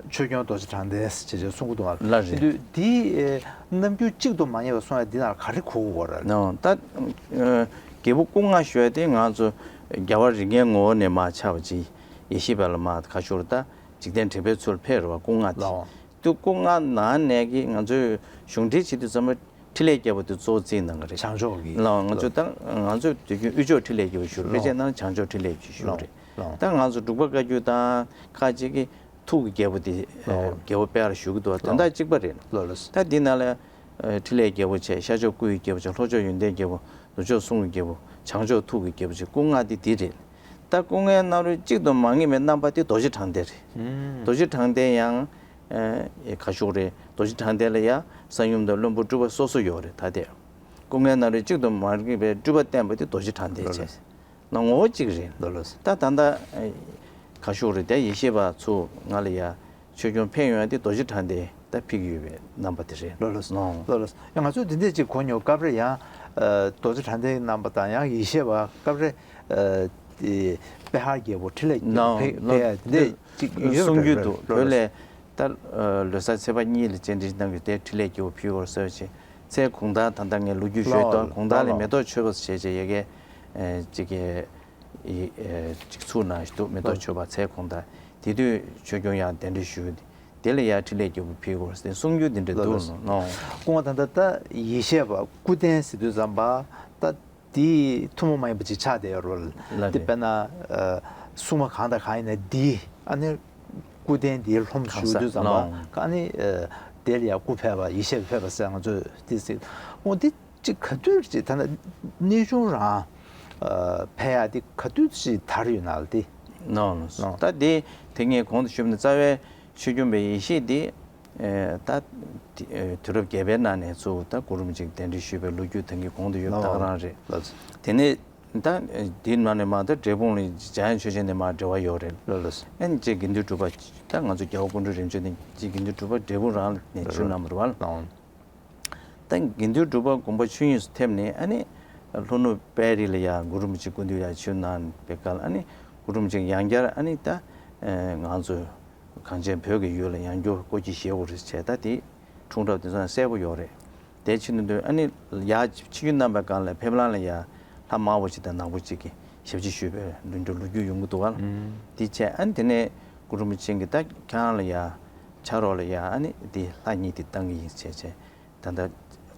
ཆོས་སྐྱོང་རྡོ་རྗེ་དྲང་ལྡན་ཟེར་བྱས་གསུང་གི་འདུག་ཨ། ལགས་རེད། དེ་དུས་འདི་ཨེ་རྣམ་འགྱུར་གཅིག་ཏུ་མ་ངེས་པ་གསུང་ཡ་འདི་ནང་ག་རེ་གོ་དགོས་རེད། ལགས། ད་ཨ་རྒྱལ་པོ་སྐུ་ལྔ་ཞུ་ཡ་དེ་ང་ཚོ་རྒྱལ་བ་རིགས་ལྔའི་ངོ་བོ་ནས་མར་ཆགས་པ་ཅིག་ཡེ་ཤེས་པ་ལ་མར་ག་ཞུ་རེད། ད་འཇིག་རྟེན་དྲེགས་པའི་ཚུལ་ཕེབས་རེད་བ། སྐུ་ལྔ་དེ། ལགས། དུ་སྐུ་ལྔ་ནང་ནས་ཀྱི་ང་ཚོས་གཞུང་འབྲེལ་བྱེད་དུས་ཙམ་པ་འཕྲིན་ལས་རྒྱལ་པོ་དེ་གཙོ་བོ་བརྩིས་གནང་གི་རེད། བྱང་ཕྱོགས་ཀྱི། ལགས། ང་ཚོ་ད་ང་ཚོས་དུས་རྒྱུན་དབུས་ཕྱོགས་འཕྲིན་ལས་རྒྱལ་པོ་ཞུ་རེད། ཕལ་ཆེར་ནང་བྱང་ཕྱོགས་འཕྲིན་ལས་རྒྱལ་པོ་ཞུ་རེད། ལགས། ད་ང་ཚོ་འབྲུག་པ་བཀའ་བརྒྱུད་དང་ཁ་ཅིག་གིས་ཐུགས་ཀྱི་རྒྱལ་པོ་དེ་ལགས། རྒྱལ་པོ་དཔལ་ལ་ཞུ་གི་འདུག་བ། དོན་དག་གཅིག་པ་རེད། ལགས་ལགས། ད་འདི་ནང་ལ་འཕྲིན་ལས་རྒྱལ་པོ་བྱས། ཤར་ཕྱོགས་སྐུ་ཡི་རྒྱལ་པོ་བྱས། ལྷོ་ཕྱོགས་ཡོན་ཏན་རྒྱལ་པོ། ནུབ་ཕྱོགས་གསུང་གི་རྒྱལ་པོ། བྱང་ཕྱོགས་ཐུགས་ཀྱི་རྒྱལ་པོ་བྱས། སྐུ་ལྔ་དེ་འདི་རེད། ད་སྐུ་ལྔའི་རྣམ་རོལ་གཅིག་ཏུ་མ་ངེས་པའི་རྣམ་པ་དེ་རྡོ་རྗེ་དྲང་ལྡན་རེད། རྡོ་རྗེ་དྲང་ལྡན་ཡང་ཨེ་ག་ཞུ་རེད། རྡོ་རྗེ་དྲང་ལྡན་ལ་ཡང་གསང་ཡུམ་དང་བློན་པོ་སྤྲུལ་པ་སོ་སོ་ཡོད་རེད། ད་དེ་སྐུ་ལྔའི་རྣམ་རོལ་གཅིག་ཏུ་མ་ངེས་པའི་སྤྲུལ་པ་བསྟན་པ་དེ་རྡོ་རྗེ་དྲང་ལྡན་བྱས། ལགས་ལགས། ན་ངོ་བོ་གཅིག་རེད། ལགས་ལགས། ད་ད་ལྟ་ཨེ་ག་ཞུ་རེད། དེ་ཡེ་ཤེས་པ་ཚོ་ང་ལ་ཡ་ཆོས་སྐྱོང་ཕེབས་ཡོང་ཡ་དེ་རྡོ་རྗེ་དྲང་ལྡན་ད་ཕེབས་ཀྱི་ཡོད་པའི་རྣམ་པ་དེ་རེད། ལགས་ལགས། ལགས། ལགས་ལགས། ཡང་ང་ཚོས་འདི་འདྲས་ཅིག་གོ་མྱོང་། སྐབས་རེ་ཡང་ཨ་རྡོ་རྗེ་དྲང་ལྡན་རྣམ་པ་དང་ཡང་ཡེ་ཤེས་པ་སྐབས་རེ་ཨ་དེ་པེ་ཧར་རྒྱལ་པོ་འཕྲིན་ལས་ལགས་ཕེབས་ལགས། ཕེབས་ཡ་དེ་འདྲས་ཅིག་ཡོད་གསུང་རྒྱུ་པ་འདུག་རེད། ལགས་བོད་ལ་ལགས། ད་ཨ་ལོ་གསར་ཚེས་པ་གཉིས་ལ་བཅར་འདྲི་གནང་གི་དེ་འཕྲིན་ལས་རྒྱལ་པོ་ཕེབས་ཡོད་ཟེར་བ་ཅིག་ཚེ་གུང་ཐང་ད་ལྟ་ངས་ལོ་རྒྱུས་ཤོད་དོ། ལགས་གུང་ཐང་ལ་ལགས། མེ་ཏོག་མཆོད་པ་བྱས་བྱས་ཡ་གི་ཨེ་ཅིག་གི་ཨེ་ཅིག་ཚུགས་གནང་ཞིག་འདུག་མེ་ཏོག་མཆོད་པ་ཚེ་གུང་ཐང་དེ་དུས་ཆོས་སྐྱོང་ཡང་གདན་འདྲེན་ཞུས། དེ་ལ་ཡང་འཕྲིན་ལས་རྒྱལ་པོ་ཕེབས་ཡོད་ཟེར་གསུང་རྒྱུ་འདི་འདྲ་འདུག་ལགས་ལགས། ལགས། སྐུ་ངོ་ད་ལྟ་ད་ཡེ་ཤེས་པ་སྐུ་རྟེན་ཟེར་དུས་ཙམ་པ་ད་དེ་ཐུན་མོང་མ་ཡིན་པ་ཅིག་ཆགས་བསྡད་ཡོད་རེད། ལགས་དེ་རེད། དཔེར་ན་ཨ་སྲུང་མ་གང་དང་གང་ཡིན་ན་འདི་ཨ་ནི་སྐུ་རྟེན་འདིའི་ལྷུམས་གང་ཞུགས་ས་དུས་ཙམ་ལགས། པ་ཨ་ནི་ཨ་དེ་ལ་ཡང་སྐུ་ཕེབས་པ་ཡེ་ཤེས་ཕེབས་པ་ཟེར་ང་ཚོས་དེ་ཟེར། འོ་འདི་ཅིག་ག་དུས་ཅིག་ད་ལྟ་གནས་ཆུང་རང་ཨ་ཕེབས་ཡག་དེ་ག་དུས་ཅིག་དར་ཡོད་ན་ལ་དེ། ལགས་ལགས། ལགས། ད་དེ་དེ་ངས་གོང་དུ་ཞུས་པ་ནི་རྩ་བའི་ཆོས་སྐྱོང་པའི་ཡེ་ཤེས་དེ་ཨེ་ད་དེ་ཨེ་དུས་རབས་བརྒྱད་པའི་ནང་ནས་ཚུར་ད་གོ་རིམ་ཅིག་གདན་འདྲེན་ཞུས་པའི་ལོ་རྒྱུས་ད་གིན་གོང་དུ་ཡོད་པ་ལགས། ད་ག་རང་རེད། ལགས། དེ་ནས་ད་དེའི་ནང་ནས་མ་ད་འབྲས་སྤུངས་ལ་འཇམ་དབྱངས་ཆོས་རྒྱལ་ནས་མ་འབྲེལ་བ་ཡོད་རེད། ལགས་ལགས། ཨེ་ཅེ་དགེ་འདུན་གྲུབ་པ་ད་ང་ཚོ་རྒྱལ་བ་སྐུ་ཕྲེང་རིམ་བྱོན་ནས་ཅེ་དགེ་འདུན་གྲུབ་པ་འབྲས་སྤུངས་རང་ནས་ཆོས་གནང་བ་རེད་བ། ལགས། ད་དགེ་འདུན་གྲུབ་པ་དགོངས་པ་ཆོས་དབྱིངས་སུ་ཐིམ་ནས་ཨ་ནི་ལྷོ་ནུབ་དཔལ་རི་ལ་ཡ་གུ་རུ་རིན་པོ་ཆེ་སྐུ་མདུན་ལ་ཆོས་གནང་བའི་སྐབས་ཨ་ནི་གུ་རུ་རིན་པོ་ཆེ་ཡང་བསྐྱར་ཨ་ནི་ད་ང་ཚོ་གངས་ཅན་བོད་ཀྱི་ཡུལ་ལ་ཡང་བསྐྱར་སྐུ་སྐྱེ་བཞེས་དགོས་རེད་བྱས། ད་དེ་འཁྲུངས་རབས་དེ་ཚོ་ཡང་གསལ་པོ་ཡོད་རེད། དེ་ཕྱིན་དུས་ཨ་ནི་ཡར་ཆིབས་བསྒྱུར་གནང་བའི་སྒང་ལ་ཕེབས་ལམ་ལ་ཡ་ལྷ་དམར་པོ་ཅིག་དང་ནག་པོ་ཅིག་གིས་ཞབས་ཕྱི་ཞུས་པའི་ལུང་འདྲ་ལོ་རྒྱུས་ཡོང་གི་འདུག་ག། ཨུམ། དེ་བྱས་ཨ་ནི་དེ་ནས་གུ་རུ་རིན་པོ་ཆེ་གིས་ད་ཁྱེད་རང་ལ་ཡ་ཕྱག་རོགས་ལ་ཡ་ཨ་ནི་དེ་ལྷ་གཉིས་དེ་བཏང་གི་ཡིན་བྱས་བྱས། ད་ལྟ་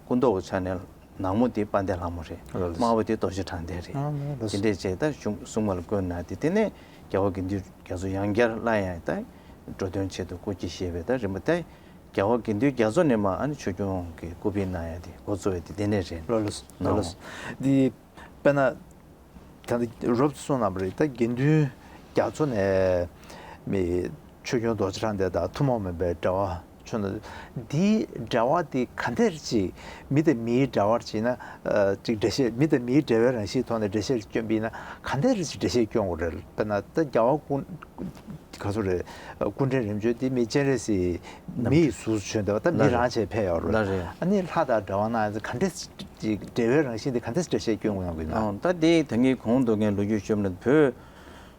སྐུ་མདོག་གི་ཆ་ནས་ནག་མོ་དེ་དཔལ་ལྡན་ལྷ་མོ་རེད། ལགས་ལགས། དམར་པོ་དེ་རྡོ་རྗེ་དྲང་ལྡན་རེད། ཨ་ལགས་ལགས། དེ་འདྲས་བྱས་ད་གཞུང་སྲུང་མ་ལ་བསྐོས་གནང་སྟེ། དེ་ནས་རྒྱལ་བ་དགེ་འདུན་རྒྱ་མཚོ་ཡང་བསྐྱར་སླར་ཡང་ད་འགྲོ་དོན་ཆེད་དུ་སྐུ་སྐྱེ་བཞེས་པའི་ད་རིམ་པ་ད་རྒྱལ་བ་དགེ་འདུན་རྒྱ་མཚོ་ནས་མར་ཨ་ནི་ཆོས་སྐྱོང་གི་སྐུ་ཕེབས་གནང་ཡ་དེ་འགོ་བཙུགས་ཡ་དེ་དེ་ནས་རེད། ལགས་ལགས་ལགས་ལགས། འདི་དཔེར་ན། ད་ལྟ་རོབ་ཙམ་གསུངས་གནང་བ་རེད། ད་དགེ་འདུན་རྒྱ་མཚོ་ནས་མི་ཆོས་སྐྱོང་རྡོ་རྗེ་དྲང་ལྡན་དང་ཐུན་མོང་མིན་པའི་འབྲེལ་བ་བྱུང་ན། འདིའི་འབྲེལ་བ་འདི་ག་འདྲ་ཅིག་མི་དང་མིའི་འབྲེལ་བར་བྱས་ན་ཨ་ཅིག་འགྲེལ་བཤད། མི་དང་མིའི་འབྲེལ་བའི་རང་བཞིན་ཐོག་ནས་འགྲེལ་བཤད་སྐྱོན་པ་ཡིན་ན་ག་འདྲ་ཅིག་འགྲེལ་བཤད་སྐྱོན་དགོས་རེད། དཔེར་ན་ད་རྒྱལ་བ་སྐུ་ག་ཚོད་རེད། སྐུ་ཕྲེང་རིམ་བྱོན་འདི་མི་སྤྱན་རས་གཟིགས་མི་ཡི་གཟུགས་སུ་བྱོན་བསྡད་པ། ད་མི་རང་བྱས་ཕེབས་ཡོད་རེད། ལགས་རེད། ཨ་ནི་ལྷ་དང་འབྲེལ་བ་གནང་ཡ་ག་འདྲ་ཅིག་འབྲེལ་བའི་རང་བཞིན་འདི་ག་འདྲ་ཅིག་འགྲེལ་བཤད་སྐྱོན་དགོས་ཡོང་གི་ཡིན་ན། ཨོ་ད་དེ་ད་གིན་གོང་དུ་ངས་ལོ་རྒྱུས་ཞུས་པ་ནང་བོད་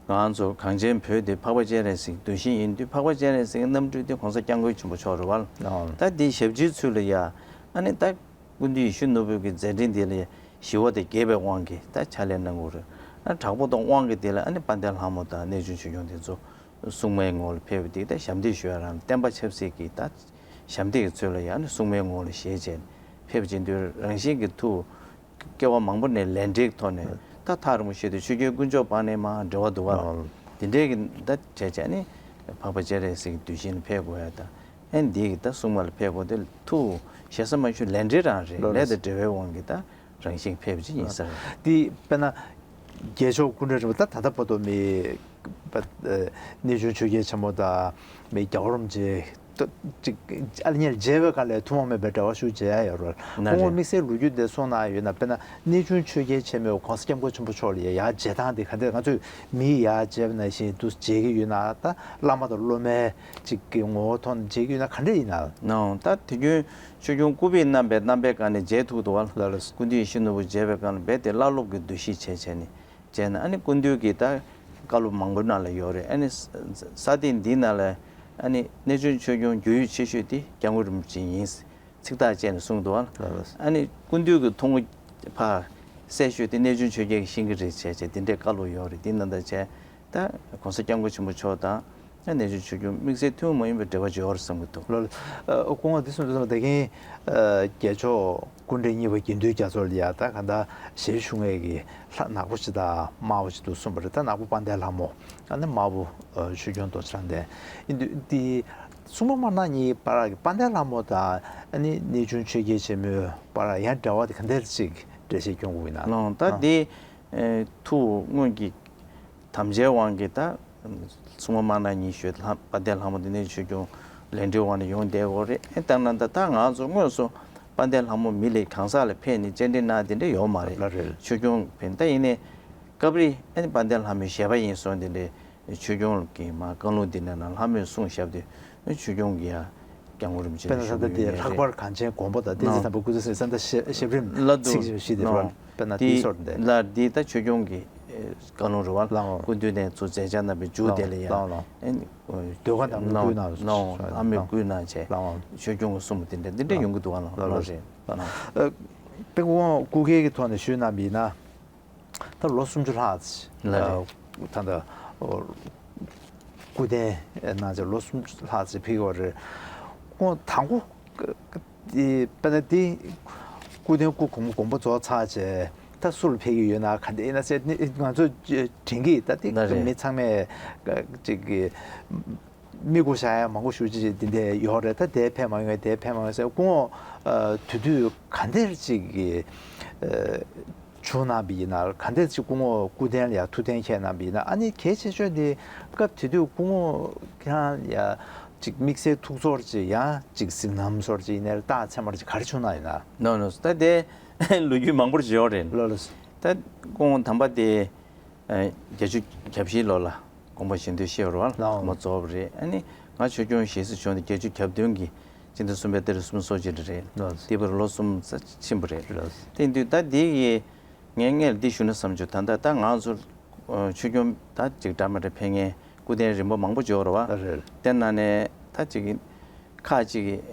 ང་ཚོ་གངས་ཅན་བོད་དེ་འཕགས་པ་སྤྱན་རས་གཟིགས་གདུལ་ཞིང་ཡིན་དུས། འཕགས་པ་སྤྱན་རས་གཟིགས་རྣམ་སྤྲུལ་དེ་གོང་ས་སྐྱབས་མགོན་ཆེན་པོ་མཆོག་རེད་བ། ཨོ། ད་དེ་ཞབས་ཕྱིའི་ཚུལ་ལ་ཡ་ཨ་ནི་ད་སྐུ་མདུན་ཡིད་བཞིན་ནོར་བུ་གི་མཛད་འཕྲིན་དེ་ལ་ཞི་བ་དང་དགྱེས་པའི་དབང་གིས་ད་ཕྱག་ལས་གནང་དགོས་རེད། ཨ་དྲག་པོ་དང་དབང་གིས་དེ་ལ་ཨ་ནི་དཔལ་ལྡན་ལྷ་མོ་དང་གནས་ཆུང་ཆོས་སྐྱོང་དེ་ཚོ་སྲུང་མའི་ངོ་ལ་ཕེབས་པ་དེ་ད་ཞབས་འདེགས་ཞུ་ཡ་རང་བསྟན་པ་ཆབ་སྲིད་ཀྱི་ད་ཞབས་འདེགས་ཀྱི་ཚུལ་ལ་ཡ་ཨ་ནི་སྲུང་མའི་ངོ་ལ་ཞལ་བྱས་ཕེབས་བྱེད་དུས་རང་བཞིན་གྱི་ཐུགས་སྐྱེ་བ་མང་པོ་ནས་ལས་འབྲས་ཀྱི་ཐོག་ནས་ད་ཐག་རིང་པོ་བཤད་དུས་ཆོས་རྒྱལ་དཀོན་མཆོག་དཔལ་ནས་མར་འབྲེལ་བ་འདུག་བ། ཨོ། དེ་འདྲའི་གི་ད་བྱས་བྱས་ནས་འཕགས་པ་སྤྱན་རས་གཟིགས་གདུལ་ཞིང་ལ་ཕེབས་དགོས་ཡ་ད་ ཨེ་འདི་གི་ད་སྲུང་མ་ལ་ཕེབས་དགོས་དེ་ཐུགས་ཞེ་ས་མ་ཞུ་ལས་འབྲེལ་རང་རེད། ལོ་ལོ། ལས་དང་འབྲེལ་བའི་དབང་གིས་ད་རང་བཞིན་ཕེབས་ཀྱི་ཡིན་ས་རེད། འདི་དཔེར་ན་རྒྱལ་མཆོག་སྐུ་ཕྲེང་རིམ་པ་ད་ད་ལྟ་བར་དུ་མི་པ་ཨ་གནས་ཆུང་ཆོས་རྒྱལ་ཆེན་པོ་དང་མི་རྒྱལ་བ་རིན་པོ་ཆེ་ཏོ་ཅིག་ཨ་ནི་མཇལ་བའི་སྒང་ལས་ཐུན་མོང་མེད་པའི་འབྲེལ་བ་ཤུགས་ཆེ་ཡ་ཡོད་རེད། ན་སྐུ་ངོ་རེད། དམིགས་བསལ་ལོ་རྒྱུས་འདི་གསུང་གནང་ཡོད་ན། དཔེར་ན་གནས་ཆུང་ཆོས་རྒྱལ་ཆེན་མོས་༸གོང་ས་༸སྐྱབས་མགོན་ཆེན་པོ་མཆོག་ལ་ཡ་ཡར་མཇལ་སྟངས་འདི་ག་འདྲ། ང་ཚོས་མི་ཡར་མཇལ་བ་ནང་བཞིན་དུ་མཇལ་གྱི་ཡོད་ན། ད་བླ་མ་དང་སློབ་མའི་ཅིག་གི་ངོ་བོ་ཐོག་ནས་མཇལ་གྱི་ཡོད་ན་ག་འདྲ་ཡིན་ན། ནའོ། ད་དུས་རྒྱུན་ཆོས་སྐྱོང་སྐུ་པས་བསྣམས་པའི་རྣམ་པའི་སྒང་ནས་མཇལ་ཐུབ་འདུག་བ། ལགས་ལགས། སྐུ་མདུན་ཡིད་བཞིན་ནོར་བུ་མཇལ་བའི་སྒང་ལ་རྦད་དེ་བླ་སློབ་ཀྱི་འདུ་ཤེས་བྱས་བྱས་ནས་མཇལ་ན། ཨ་ནི་སྐུ་མདུན་གྱིས་ད་བཀའ་སློབ་མང་པོ་ནང་ལ་ཡོད་རེད། ཨ་ནི་ས་ས་སྟེང་འདི་ནང་ལ་ཨ་ནི་གནས་ཆུང་ཆོས་སྐྱོང་རྒྱུས་ཡོད་ཆེ་ཤོས་དེ་སྐྱབས་མགོན་རིན་པོ་ཆེ་ཡིན། ཚིག་ཐག་བཅད་ནས་གསུངས་འདུག་ཨ། ལགས་ལགས། ཨ་ནི་སྐུ་མདུན་གྱི་ཐུགས་དགོངས་ཕར་གསལ་ཤོས་དེ་གནས་ཆུང་ཆོས་རྒྱལ་གྱིས་ཤེས་ཀྱི་རེད་བྱས་བྱས་དེ་འདྲའི་བཀའ་སློབ་ཡོད་རེད། དེ་ནང་ལྟར་བྱས་ད་༸གོང་ས་༸སྐྱབས་མགོན་ཆེན་པོ་མཆོག་དང་ཨ་གནས་ཆུང་ཆོས་སྐྱོང་དམིགས་བསལ་ཐུན་མོང་མ་ཡིན་པའི་འབྲེལ་བ་ཅིག་ཡོད་རེད་བསམ་གྱི་འདུག་ལགས་ལགས། ཨ་སྐུ་ངོ་འདི་གསུངས་དུས་ཙམ་པ་ད་གིན་ཨ་རྒྱལ་མཆོག་སྐུ་ཕྲེང་གཉིས་པ་དགེ་འདུན་རྒྱ་མཚོ་ལ་ཡ་ད་ག་ད་ཞལ་ཞུ་མཁན་གྱི་ལྷ་ནག་པོ་ཅིག་དང་དམར་པོ་ཅིག་འདུག་གསུངས་པ་རེད། ད་ནག་པོ་དཔལ་ལྡན་ལྷ་མོ། ཨ་ནི་དམར་པོ་ཨ་ཆོས་སྐྱོང་རྡོ་རྗེ་གླང་ལྡན་ཡིན་དུས་འདི། སྲུང་མ་དམར་ནག་གཉིས་བར་གྱི་དཔལ་ལྡན་ལྷ་མོ་དང་ཨ་ནི་གནས་ཆུང་ཆོས་རྒྱལ་ཆེན་མོའི་བར་ཡང་འབྲེལ་བ་དེ་ག་འདྲ་ཅིག་འགྲེལ་བཤད་སྐྱོན་དགོས་ཡིན་ན། ལགས་ད་ཨ་འདི་ཨེ་ཐུགས་སྔོན་གྱི་དམ་བཅའི་དབང་གིས་ད་སྲུང་མ་དམར་ནག་གཉིས་ཞུས་ལྷ་དཔལ་ལྡན་ལྷ་མོ་དེ་གནས་ཆུང་ཆོས་སྐྱོང་ལས་འབྲེལ་དབང་ནས་ཡོང་བསྡད་ཡོད་རེད། ཨེ་ལྟར་ན་ད་ད་ང་ཚོ་དངོས་སུ་དཔལ་ལྡན་ལྷ་མོ་མི་ལ་གང་ཟག་ལ་ཕེབས་ནས་བཅར་འདྲི་གནང་དེ་འདྲ་ཡོད་མ་རེད། ལགས་རེད། ཆོས་སྐྱོང་ཕེབས་ད་ཡིན་ནའི་སྐབས་རེ་ཨ་ནི་དཔལ་ལྡན་ལྷ་མོའི་ཞལ་པར་ཡིན་སོང་དེ་འདྲའི། ཆོས་སྐྱོང་གི་མ་བཀའ་ལུང་འདི་ནས་ན་ལྷ་མོས་གསུངས་བཞག་དུས་ཆོས་སྐྱོང་གི་ཡ་སྐྱབས་མགོན་རིན་པོ་ཆེ་དཔེར་ན་ད་ལྟ་དེ་ལྷག་པར་གངས་ཅན་དགོན་པ་དང་བསྟན་འཛིན་དམ་པའི་སྐུ་ཚེ་སྲིད་ས་མཐའ་ཞབས་རིམ་ལ་འདུག་ཚིག་བཞི་དེ་རེད་བ། དཔེར་ན་དེའི་སོར་འདི་ལ་འདི་ད་ཆོས་སྐྱོང་གི་བཀའ་ལུང་རེད་བ། སྐུ་མདུན་ནས་ཚུར་མཛད་བྱ་གནང་བའི་མཇུག་དེ་ལ་ཡ་ལའོ་ལའོ་ཨེ་ཟློས་གར་དང་བསྐུལ་གནང་ལའོ་ལྷ་མོས་བསྐུལ་གནང་བྱས་ལའོ་ཆོས་སྐྱོང་གི་གསུང་དེ་འདྲ་འདི་འདྲ་ཡོང་གི་འདུག་བ། ལའོ་ལའོ་ལའོ་རེད། དཔེ་ཀོང་སྐུ་སྒེར་གྱི་ཐོག་ནས་ཞུས་གནང་བ་ཡིན་ན། ད་ལོ་སུམ་ཅུ་ལྷག་ལ་རེད། ད་ལྟ་སྐུ་རྟེན་གནང་བྱས་ལོ་སུམ་ཅུ་ལྷག་ཙམ་ཕེབས་ཡོད་རེད། ཁོང་དང་པོ་དེ་དཔེར་ན་དེ་སྐུ་རྟེན་སྐུ་གོང་མ་དགོངས་པ་རྫོགས་ཚར་བྱས་ད་སུ་ལ་ཕེབས་ཀྱི་ཡོད་ན་ག་འདྲ་ཡིན་ན་ཟེར་ནི་ང་ཚོ་དྲན་གྱི་ད་དེ་ན་རེད། མི་ཚང་མས་ཅིག་གི་མིག་སྒོ་བཞག་ཡ་མང་པོ་ཞེ་ཅིག་དེ་འདྲ་ཡོད་རེད། ད་དེ་ཕེབས་མ་ཡོང་ངས་དེ་ཕེབས་མ་ཡོང་ཟེར་སྐུ་ངོ་དུས་དུས་ག་འདྲ་ཅིག་གི་བྱུང་གནང་བ་ཡིན་ན་ག་འདྲ་ཅིག་སྐུ་ངོ་སྐུ་རྟེན་ལ་ཡ་ཐུགས་གཏན་འཁྱེལ་གནང་བ་ཡིན་ན། ཨ་ནི་གལ་ཆེ་ཤོས་དེ་སྐབས་དེ་དུས་སྐུ་ངོ་ཁྱེད་རང་ལ་ཡ་ཅིག་དམིགས་བསལ་ཐུགས་ཚོར་ཅིག་ཡང་ཅིག་གཟིགས་རྣམ་ཚོར་ཅིག་ཡིན་ནའི་རྟགས་མཚན་མ་ཅིག་ག་རེ་བྱུང་གནང་ཡིན་ན། ནོ་ནོ་ད་དེ་ལོ་རྒྱུས་མང་པོ་ཅིག་ཡོད་རེད། ལོ་ལོ། ད་སྐུ་ངོ་དམ་པ་དེ། བརྒྱད་ཅུ་གྱ་བཞིའི་ལོ་ལ་དགོངས་པ་བཞེས་འདོད་ཤེས་པ་རེད་བ། ལའོ། དགོངས་པ་རྫོགས་པ་རེད། ཨ་ནི་ང་ཆོས་སྐྱོང་ཞལ་གཟིགས་བྱུང་སྟེ་བརྒྱད་ཅུ་གྱ་བདུན་གྱི་སྤྱི་ཟླ་གསུམ་པའི་ཏ་རིག་སུམ་ཅུ་སོ་གཅིག་རེད། ལའོ། དེ་བར་ལོ་གསུམ་ཙམ་ཕྱིན་པ་རེད། ལའོ། དེ་དུས་ད་འདི་ཡི་ངས་སྔོན་ལ་འདི་ཞུ་ན་བསམ་བྱུང་། ད་ལྟ་ད་ང་ཚོ་ཆོས་སྐྱོང་ད་ཅིག་འདྲ་མི་འདྲ་ཕེབས་མཁན་སྐུ་རྟེན་རིམ་པ་མང་པོ་ཅིག་ཡོད་རེད་བ། རེད། དེ་ནང་ནས་ད་ཅིག་ཁག་ཅིག་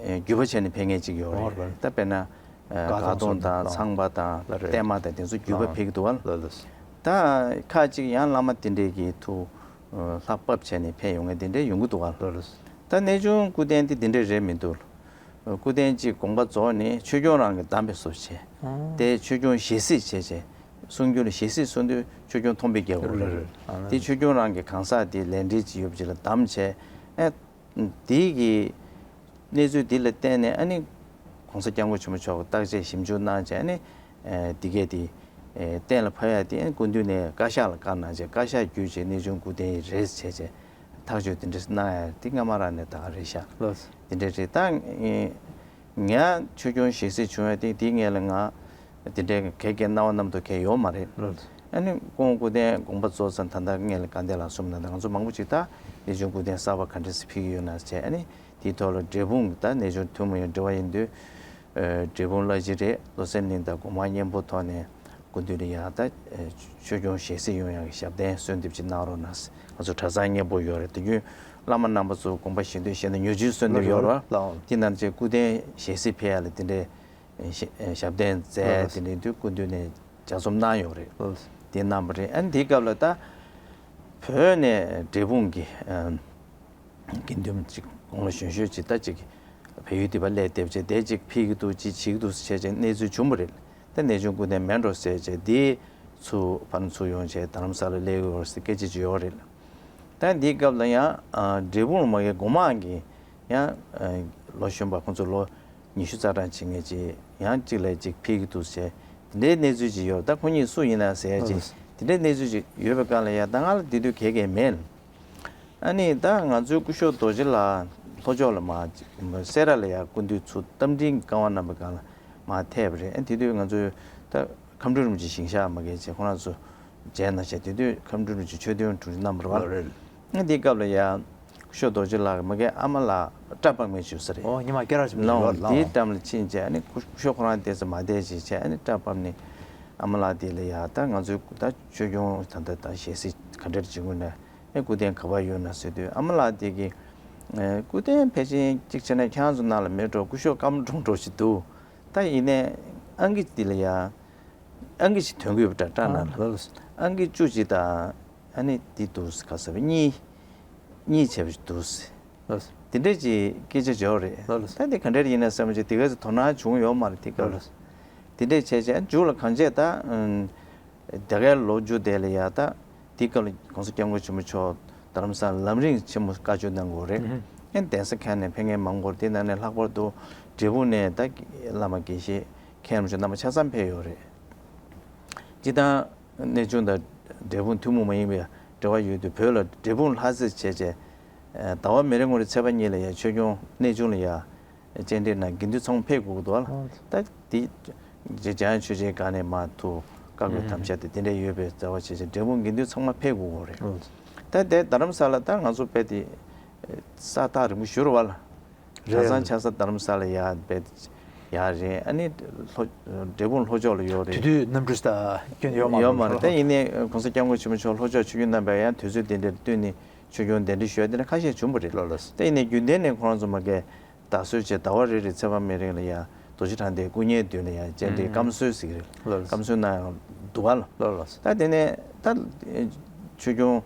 བརྒྱུད་པ་བྱས་ནས་ཕེབས་མཁན་ཅིག་ཡོད་རེད། ད་དཔེར་ན། དགའ་གདོང་དང་ཚངས་པ་དང་ལ་རེད། བརྟན་མ་དང་དེ་ཚོ་བརྒྱུད་པ་ལ་ཕེབས་ཀྱི་འདུག་བ། ལ་ལ། ད་ཁ་ཅིག་ཡང་བླ་མ་དེ་འདྲས་ཀྱི་ཐུགས་ལྷ་བབས་བྱས་ནས་ཕེབས་ཡོང་མཁན་དེ་འདྲས་ཡོང་གི་འདུག་བ། ལ་ལ། ད་གནས་ཆུང་སྐུ་རྟེན་དེ་དེ་འདྲས་རེད་མི་འདུག་སྐུ་རྟེན་གཅིག་དགོངས་པ་རྫོགས་ནས་ཆོས་སྐྱོང་རང་གིས་བསྡམས་པའི་བཟོ་བྱས། ཨང་། དེ་ཆོས་སྐྱོང་ཞལ་གཟིགས་བྱས་བྱས། གསུང་རྒྱུན་ལ་ཞལ་གཟིགས་གསུང་དུས་ཆོས་སྐྱོང་མཐོང་བའི་རྒྱལ་པོ་རེད། ལ་ལ་ལ། དེ་ཆོས་སྐྱོང་རང་གི་གང་ཟག་དེ་ལས་འབྲེལ་གྱི་ཡོད་པ་ཅིག་ལ་བསྡམས་བྱས། ཨེ། དེའི་གི་གནས་ཚུལ་འདི་ལ་བརྟེན་ནས་ཨ་ནི་༸གོང་ས་༸སྐྱབས་མགོན་ཆེན་པོ་མཆོག་གིས་བརྟག་དཔྱད་ཞིབ་འཇུག་གནང་བྱས། ཨ་ནི་འདི་གས་དེ་གཏན་ལ་ཕབ་ཡ་དེ་སྐུ་མདུན་ནས་བཀའ་ཤག་ལ་བཀའ་གནང་བྱས། བཀའ་ཤག་བརྒྱུད་བྱས་གནས་ཆུང་སྐུ་རྟེན་རེད་བྱས་བྱས་ཐག་གཅོད་དེ་འདྲ་གནང་ཡ་དེ་སྔ་མ་རང་ནས་ད་ག་རེད་ཤག་ལགས། དེ་འདྲ་རེད། ད་ངས་ཆོས་སྐྱོང་ཞལ་གཟིགས་བྱུང་བ་དེ་དེའི་སྔོན་ལ་ང་དེ་འདྲའི་ག་གེ་རྣ་བ་རྣམ་རྟོག་གང་ཡང་ཡོད་མ་རེད། ལགས། ཨ་ནི་སྐུ་ངོ་སྐུ་རྟེན་དགོངས་པ་རྫོགས་ཙང་ད་ལྟ་སྔོན་ལ་དགའ་ལྡན་ལགས་གསུངས་ན་ད་ང་ཚོ་མང་པོ་ཅིག་ད་གནས་ཆུང་སྐུ་རྟེན་གསར་པ་ག་འདྲ་སེ་ཕུལ་གྱི་ཡོད་ན་བྱས། ཨ་ནི་དེའི་ཐོག་ལ་འབྲས་སྤུངས་ད་གནས་ཆུང་ཐུན་མོང་ཡང་འབྲེལ་བ་ཡིན་དུས། འབྲས་སྤུངས་བླ་སྤྱི་རེད། བློ་གསལ་གླིང་དང་སྒོ་མང་སྙིང་པོ་ཐོག་ནས་སྐུ་མདུན་ལ་ཡང་ད་ཆོས་སྐྱོང་ཞལ་གཟིགས་ཡོང་ཡག་གི་ཞབས་བརྟན་གསོལ་འདེབས་ཅིག་གནང་རོགས་གནང་། ང་ཚོ་གྲྭ་ཚང་སྙིང་པོ་ཡོད་རེད། དུས་རྒྱུན་བླ་མ་རྣམ་པ་ཚོ་དགོངས་པ་བཞེས་དུས་བཞེས་ན་མྱུར་ཅིག་གསོལ་འདེབས་ཡོད་རེད་བ། ལགས། དེ་ནང་བཞིན་སྐུ་རྟེན་ཞལ་གཟིགས་ཕེབས་ཡག་ལ་དེ་འདྲའི་ཞབས་བརྟན་མཛད། ལགས། དེ་འདྲའི་དུས་སྐུ་མདུན་ནས་ལྗགས་རྩོམ་གནང་ཡོད་རེད། ལགས། དེ་གནང་བ་རེད། ཨ་ནི་དེའི་སྐབས་ལ་ད་བོད་ནས་འབྲས་སྤུངས་ཀྱི་དགེ་འདུན་ཅིག་དགུང་ལོ་གཞོན་ཤོས་ཅིག་ད་ཅིག་བལ་ཡུལ་དེ་བ་སླེབས་བསྡད་བྱས་དེ་ཅིག་ཕེབས་ཀྱི་འདུག་ཅིག་བྱེད་ཀྱི་འདུག་ཟེར་བྱས་བྱས་གནས་ཚུལ་བྱུང་བ་རེད། ད་གནས་ཆུང་སྐུ་རྟེན་མེད་འགྲོ་ཟེར་བྱས་དེ་ཚུར་ཕར་ཚུར་ཡོང་བྱས་རྡ་རམ་ས་ལ་སླེབས་ཡོད་ཟེར་སྐད་ཆ་ཅིག་ཡོད་རེད། ད་འདིའི་སྐབས་ལ་ཡང་འབྲས་སྤུངས་ལ་མ་གི་སྒོ་མང་གི་ ཡང་ལོ་གཞོན་པ་ཁོང་ཚོ་ལོ་ཉི་ཤུ་རྩ་གྲངས་བྱེད་མཁན་ཅིག་ཡང་གཅིག་ལས་གཅིག་འཕེལ་གྱི་འདུག་ཟེར། དེ་འདྲའི་གནས་ཚུལ་ཅིག་ཡོད། ད་ཁོ་གཉིས་སུ་ཡིན་ན་ཟེར་ཡ་ཅིག་དེ་འདྲའི་གནས་ཚུལ་ཅིག་ཡོད་པའི་སྒང་ལ་ཡ་ད་ང་ལ་དེ་དུས་ག་གེ་མེད། ཨ་ནི་ད་ང་ཚོའི་སྐུ་ཞབས་རྡོ་རྗེ་ལགས་ལྷོ་ཕྱོགས་ལ་མ་སེ་ར་ལ་ཡ་སྐུ་མདུན་ཚུར་རྟ་མགྲིན་བཀའ་དབང་གནང་བའི་སྒང་ལ་མ་ཐེབས་པ་རེད། ཨ་དེ་དུས་ང་ཚོའི་ད་ཁམས་སྤྲུལ་རིན་པོ་ཆེ་ཞིང་གཤེགས་མ་གལ་ཆེ་ཁོ་རང་ཚོ་མཇལ་གནང་བྱས། དེ་དུས་ཁམས་སྤྲུལ་རིན་པོ་ཆེ་ཆོས་དོན་དྲུང་ཆེ་གནང་བ་རེད་པ། ཨ་དེའི་སྐབས་ལ་ཡ་སྐུ་ཞབས་རྡོ་རྗེ་ལགས་མ་གལ་ཨ་མ་ལགས་སྐྲ་སྤར་མཁན་བྱུང་ས་རེད། ཨོ་ཉི་མ་སྐད་གྲགས་ཆེན་པོ་ལོ་ཞིག་ཡོད་ལ། དེའི་འགྲམ་ལ་ཕྱིན་བྱས་ཨ་ནི་སྐུ་ཞབས་ཁོ་རང་དེ་ཚོ་མ་བསྡད་ཅིག་བྱས། ཨ་ནི་སྐྲ་སྤར་ནས་ཨ་མ་ལགས་དེ་ལ་ཡ་ད་ང་ཚོའི་ད་ཆོས་སྐྱོང་ད་ལྟ་ད་ཞལ་གཟིགས་ག་འདྲ་བྱེད་དགོས་ན། ཨེ་སྐུ་རྟེན་ག་པར་ཡོད་ན་ཟེར་དུས་ཨ་མ་ལགས་དེ་གིས་ཨེ་སྐུ་རྟེན་ཕལ་ཆེར་གཅིག་བྱས་ན་ཁྱེད་རང་ཚོ་ནང་ལ་མེད་འགྲོ། སྐུ་ཞབས་སྐར་མ་འགྲོ་འགྲོ་ཞིག་འདུག་ད་ཡིན་ནའི་ཨང་ཀི་འདི་ལ་ཡ་ཨང་ཀི་ཞིག་ཐོན་གྱི་ཡོད་པ་འདྲ། སྐྲ་ནང་ལ་ཨང་ཀི་བཅུ་གཅིག་དང་ཨ་ནི་འདི་འདུག་ག་ཟེར་བ་གཉིས་གཉིས་བྱས་པ་ཞིག་འདུག་དེ་འདྲས་ཀྱི་སྐད་ཆ་བརྗོད་རེད། ད་འདི་ག་འདྲས་ཡིན་ན་བསམ་བྱས་དེ་ག་ཚོད་དོ་སྣང་བྱུང་ཡོད་མ་རེད་དེ་སྐབས་ལ། དེ་འདྲས་བྱས་བྱས་མཇུག་ལ་གང་བྱས་ད། དེ་གའི་ལོ་རྒྱུས་དེ་ལ་ཡ་ད་དེའི་སྐབས་ལ་༸གོང་ས་༸སྐྱབས་མགོན་ཆེན་པོ་མཆོག་རྡ་རམ་ས་ལ་ལམ་རིམ་ཆེན་མོ་བཀའ་ཆོས་གནང་དགོས་རེད། ཨེ་གདན་ས་ཁག་ནས་ཕེབས་མཁན་མང་པོ་རེད། དེ་ནང་ནས་ལྷག་པར་དུ་འབྲས་སྤུངས་ནས་ད་བླ་མ་དགེ་བཤེས་མཁན་རིན་པོ་ཆེ་རྣམ་པ་ཆ་ཚང་ཕེབས་ཡོད་རེད། སྤྱིར་བཏང་གནས་ཆུང་དང་འབྲས་སྤུངས་ཐུན་མོང་མ་ཡིན་པའི་འབྲེལ་བ་ཡོད་དུས་བོད་ལ་འབྲས་སྤུངས་ལྷ་རྩེ་བྱས་བྱས་ཟླ་བ་མེ་རི་ངོ་རེ་ཚེས་པ་གཉིས་ལ་ཡ་ཆོས་སྐྱོང་གནས་ཆུང་ལ་ཡ། སྤྱན་འདྲེན་ན་དགེ་འདུན་ཚང་མ་ཕེབས་དགོས་ཀྱི་འདུག་ཨ། ད་དེ་འཇམ་དབྱངས་ཆོས་རྗེའི་སྒང་ནས་མར་ཐུག་བཀའ་བསྒོ་དམ་བཅའ་དེ་དེ་འདྲ་ཡོད་པའི་རྩ་བ་བྱས་བྱས་འབྲས་སྤུངས་དགེ་འདུན་ཚང་མ་ཕེབས་དགོས་ཀྱི་རེད། ད་དེ་རྡ་རམ་ས་ལ་ད་ང་ཚོ་དཔེ་དེ་ས་ཐག་རིང་པོ་ཞེ་པོ་རེད་པ་ལ། གྲྭ་ཚང་ཆགས་ས་རྡ་རམ་ས་ལ་ཡ་དཔེ་ཡ་རེད། ཨ་ནི་ལྷོ་འབྲས་སྤུངས་ལྷོ་ཕྱོགས་ལ་ཡོད་རེད། དེ་དུས་གནམ་གྲུ་ད་སྐྱོན་ཡོད་མ་ཡོད་མ་རེད། ད་ཡིན་ནའི་༸གོང་ས་༸སྐྱབས་མགོན་ཆེན་པོ་མཆོག་ལྷོ་ཕྱོགས་ཆིབས་བསྒྱུར་གནང་བའི་ཡང་དུས་ཚོད་དེ་འདྲར་བསྟུན་ནས་ཆོས་སྐྱོང་གདན་འདྲེན་ཞུ་ཡ་དེ་འདྲ་ཁ་ཤས་བྱུང་བ་རེད། ད་ཡིན་ནའི་རྒྱུན་ལྡན་ནས་ཁོ་རང་ཚོ་མ་གས་བདག་གསོལ་བྱས་ཟླ་བ་རེ་རེ་ཚེས་པ་མེ་རི་ལ་ཡ་རྡོ་རྗེ་གྲགས་ལྡན་སྐུ་བརྙན་མདུན་ལ་ཡ་སྤྱན་འདྲེན་སྐམ་གསོལ་ཟེར་གྱི་རེད། སྐམ་གསོལ་གནང་ཡང་འདུག་པ་ལ། ད་དེ་ནས་ད་ཆོས་སྐྱོང་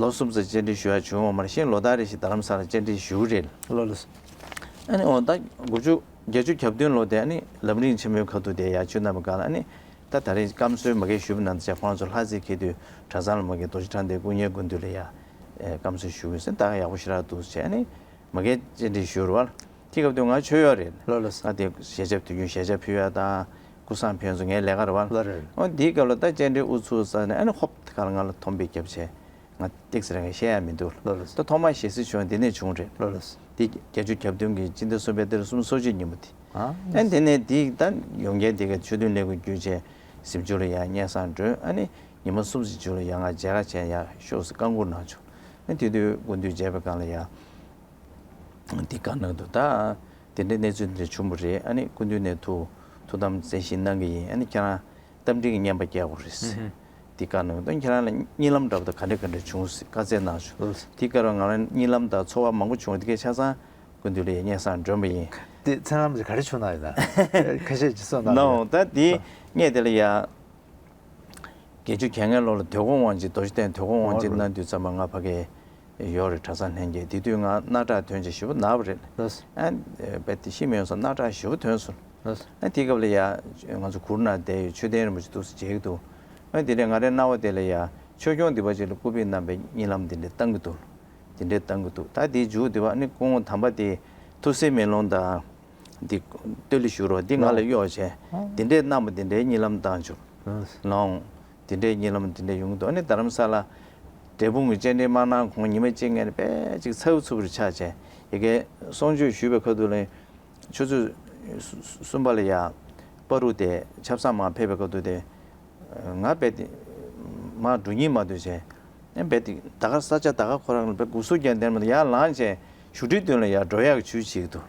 ལོ་གསུམ་ཙམ་སྤྱན་འདྲེན་ཞུ་ཡ་བྱུང་ཡོད་མ་རེད། གཞན་ལོ་ལྟར་རེ་བཞིན་རྡ་རམ་ས་ལ་སྤྱན་འདྲེན་ཞུ་གི་རེད། ཨ་ནི་འོ་ད་དགུ་བཅུ་བརྒྱད་ཅུ་གྱ་བདུན་ལོ་དེ་ཨ་ནི་ལམ་རིམ་ཆེན་མོའི་ཁ་ཐུག་དེ་ཡ་ཆོས་གནང་བའི་སྒང་ལ་ཨ་ནི་ད་ད་རེས་སྐམ་གསོལ་མ་གས་ཞུས་པ་ནང་བཞིན་ཁོང་ཚོ་ལྷ་རྩེ་འཁེལ་དུས་གྲྭ་ཚང་ལ་མ་གས་རྡོ་རྗེ་གྲགས་ལྡན་སྐུ་བརྙན་སྐུ་མདུན་ལ་ཡ་སྐམ་གསོལ་ཞུ་དགོས་ཟེར་ད་ག་ཡག་པོ་ཞེ་དྲག་འདུག་ཟེར། ཨ་ནི་མ་གས་སྤྱན་འདྲེན་ཞུ་རུ་བ་ལ། དེ་སྐབས་དུས་ང་ཆོས་གཡོག་རེད། ལགས་ལགས། ང་དེ་ཞལ་ཆབ་དུས་རྒྱུན་ཞལ་ཆབ་ཕུལ་ཡ་དང་ཀུ་སང་ཕན་ཚུན་ངའི་ལས་ཀ་རེད་བ། ལགས་རེད། འོ་དེའི་སྐབས་ལ་ད་སྤྱན་འདྲེན་དབུ་ཚུགས་ས་ནས་ཨ་ནི་ཧོབ་དེ་ག་ལ་ང་ལ་འཐོམ་པའི་རྒྱབ་བྱས་ང་ཏིག་ཟེར་ངས་བཤད་ཡ་མི་འདུག་ལགས་ལགས། ད་ཐོག་མ་ཞལ་གཟིགས་བྱུང་དེ་ནས་བྱུང་རེད། ལགས་ལགས། དེ་བརྒྱད་ཅུ་གྱ་བདུན་གྱི་སྤྱི་ཟླ་གསུམ་པའི་ཏ་རིག་སུམ་ཅུ་སོ་གཅིག་ཉིན་མོ་དེ། ཨ་ཨ་ནི་དེ་ནས་དེ་ད་ཡོང་མཁན་དེ་ག་ཆོས་དོན་ལས་འགུལ་བརྒྱུད་བྱས་གཟིམ་ཆུང་ལ་ཡ་སྙན་སེང་སྒྲོན། ཨ་ནི་ཉི་མ་གསུམ་ཙམ་རྗེས་ལ་ཡ་ང་མཇལ་ཁ་བྱས་ཡ་ཤོག་ཟེར་བཀའ་འགུག་གནང་བྱུང་། ཨ་ནི་དེ་དུས་སྐུ་མདུན་མཇལ་བའི་སྒང་ལ་ཡ། འདི་བཀའ་གནང་འདུག་ད་དེ་འདྲའི་གནས་ཚུལ་འདི་འདྲ་བྱུང་བ་རེད། ཨ་ནི་སྐུ་མདུན་ནས་ཐུགས་ཐུགས་དམ་བཙན་ཞིང་གནང་གི་ཡིན། ཨ་ནི་ཁྱེད་རང་རྟ་མགྲིན་གྱི་བསྙེན་པ་རྒྱག་དགོས་རེད། འདི་བཀའ་གནང་འདུག་ཁྱེད་རང་ལ་གཉིད་ལམ་འདྲ་པོ་དང་ག་འདྲ་ག་འདྲ་བྱུང་ཟེར་བཀའ་སྩལ་གནང་བྱུང་། འདི་བཀའ་རང་ང་རང་གཉིད་ལམ་དང་ཚོར་བ་མང་པོ་བྱུང་། འདི་གའི་ཆ་ཚང་སྐུ་མདུན་ལ་སྙན་སེང་སྒྲོན་པ་ཡིན། དེ་མཚན་ལམ་གྱི་ག་རེ་བྱུང་ན་ཡིན་ན་ཁ་ཤས་ཀྱིས་གསུངས་གནང་ནའོ་ད་དེ་སྔས་དེ་ལ་ཡ། བརྒྱད་ཅུ་གྱ་ལྔའི་ལོ་ལ་དོལ་པོ་དབང་ཆེན་རྡོ་རྗེ་གདན་དོལ་པོ་དབང་ཆེན་ཨོ་གནང་དུས་ཙམ་པ་ང་ཕ་གིར་ཡོད་རེད། གྲྭ་ཚང་ལྷན་རྒྱས་དེ་དུས་ང་སྣ་ཁྲག་ཐོན་བྱས་ཞེ་པོ་ན་བ་རེད། ལགས། ཨ་དཔེ་དེ་ཤི་མི་ཡོང་ས་སྣ་ཁྲག་ཞེ་པོ་ཐོན་སོང་། ལགས། ཨ་དེ་སྐབས་ལ་ཡ་ང་ཚོ་གུར་ནང་བསྡད་ཡོད་མཆོད་རྟེན་རིན་པོ་ཆེ་འདུག་སེ་མཇལ་གྱི་འདུག་ཨ་དེ་ནས་ང་རའི་རྣ་བ་དེ་ལ་ཡ་ཆོས་སྐྱོང་འདི་པ་ཅིག་ལ་སྐུ་ཕུད་གནང་བའི་གཉིད་ལམ་འདི་འདྲ་བཏང་གི་འདུག་འདི་འདྲ་བཏང་གི་འདུག་ད་དེའི་མཇུག་འདི་པ་ཨ་ནི་སྐུ་ངོ་དམ་པ་དེ་ཐུགས་སྲས་མེ་ལོང་དང་། འདི་སྟོད་ལུ་བཞུགས་རོགས་འདི་ང་ལ་གཡོག་བྱས། འདི་འདྲའི་གནང་བ་འདི་འདྲའི་གཉིད་ལམ་བཏང་བྱུང་། ལོང་། འདི་འདྲའི་གཉིད་ལམ་འདི་འདྲའི་ཡོང་གི་འདུག་ཨ་ནི་རྡ་རམ་ས་ལ་འབྲས་སྤུངས་ཀྱི་སྤྱན་འདྲེན་མ་གནང་གོང་ཉི་མ་གཅིག་སྔོན་ནས་དཔེ་ཅིག་ཚ་བོ་ཚུབ་པོ་ཆགས་བྱས་ཡ་གའི་གསུང་ཆོས་ཞུས་པའི་ཁ་ཐུག་ལ་ཆུ་ཚོད་གསུམ་པ་ལ་ཡ་པ་རུ་དེ་ཆབ་གསང་མར་ཕེབས་པའི་ཁ་ཐུག་དེ་ང་དཔེ་དེ་མར་འགྲོ་སྙིང་མ་འདོད་བྱས་ཨ་དཔེ་དེ་ད་ག་ས་ཆ་ད་ག་ཁོ་རང་ལ་དཔེ་སྒུག་སུ་རྒྱག་བསྡད་མ་གཏོགས་ཡར་ལངས་བྱས་བཞུགས་ཁྲིའི་མདུན་ལ་ཡར་འགྲོ་ཡག་ཇུས་བྱེད་ཀྱི་འདུག་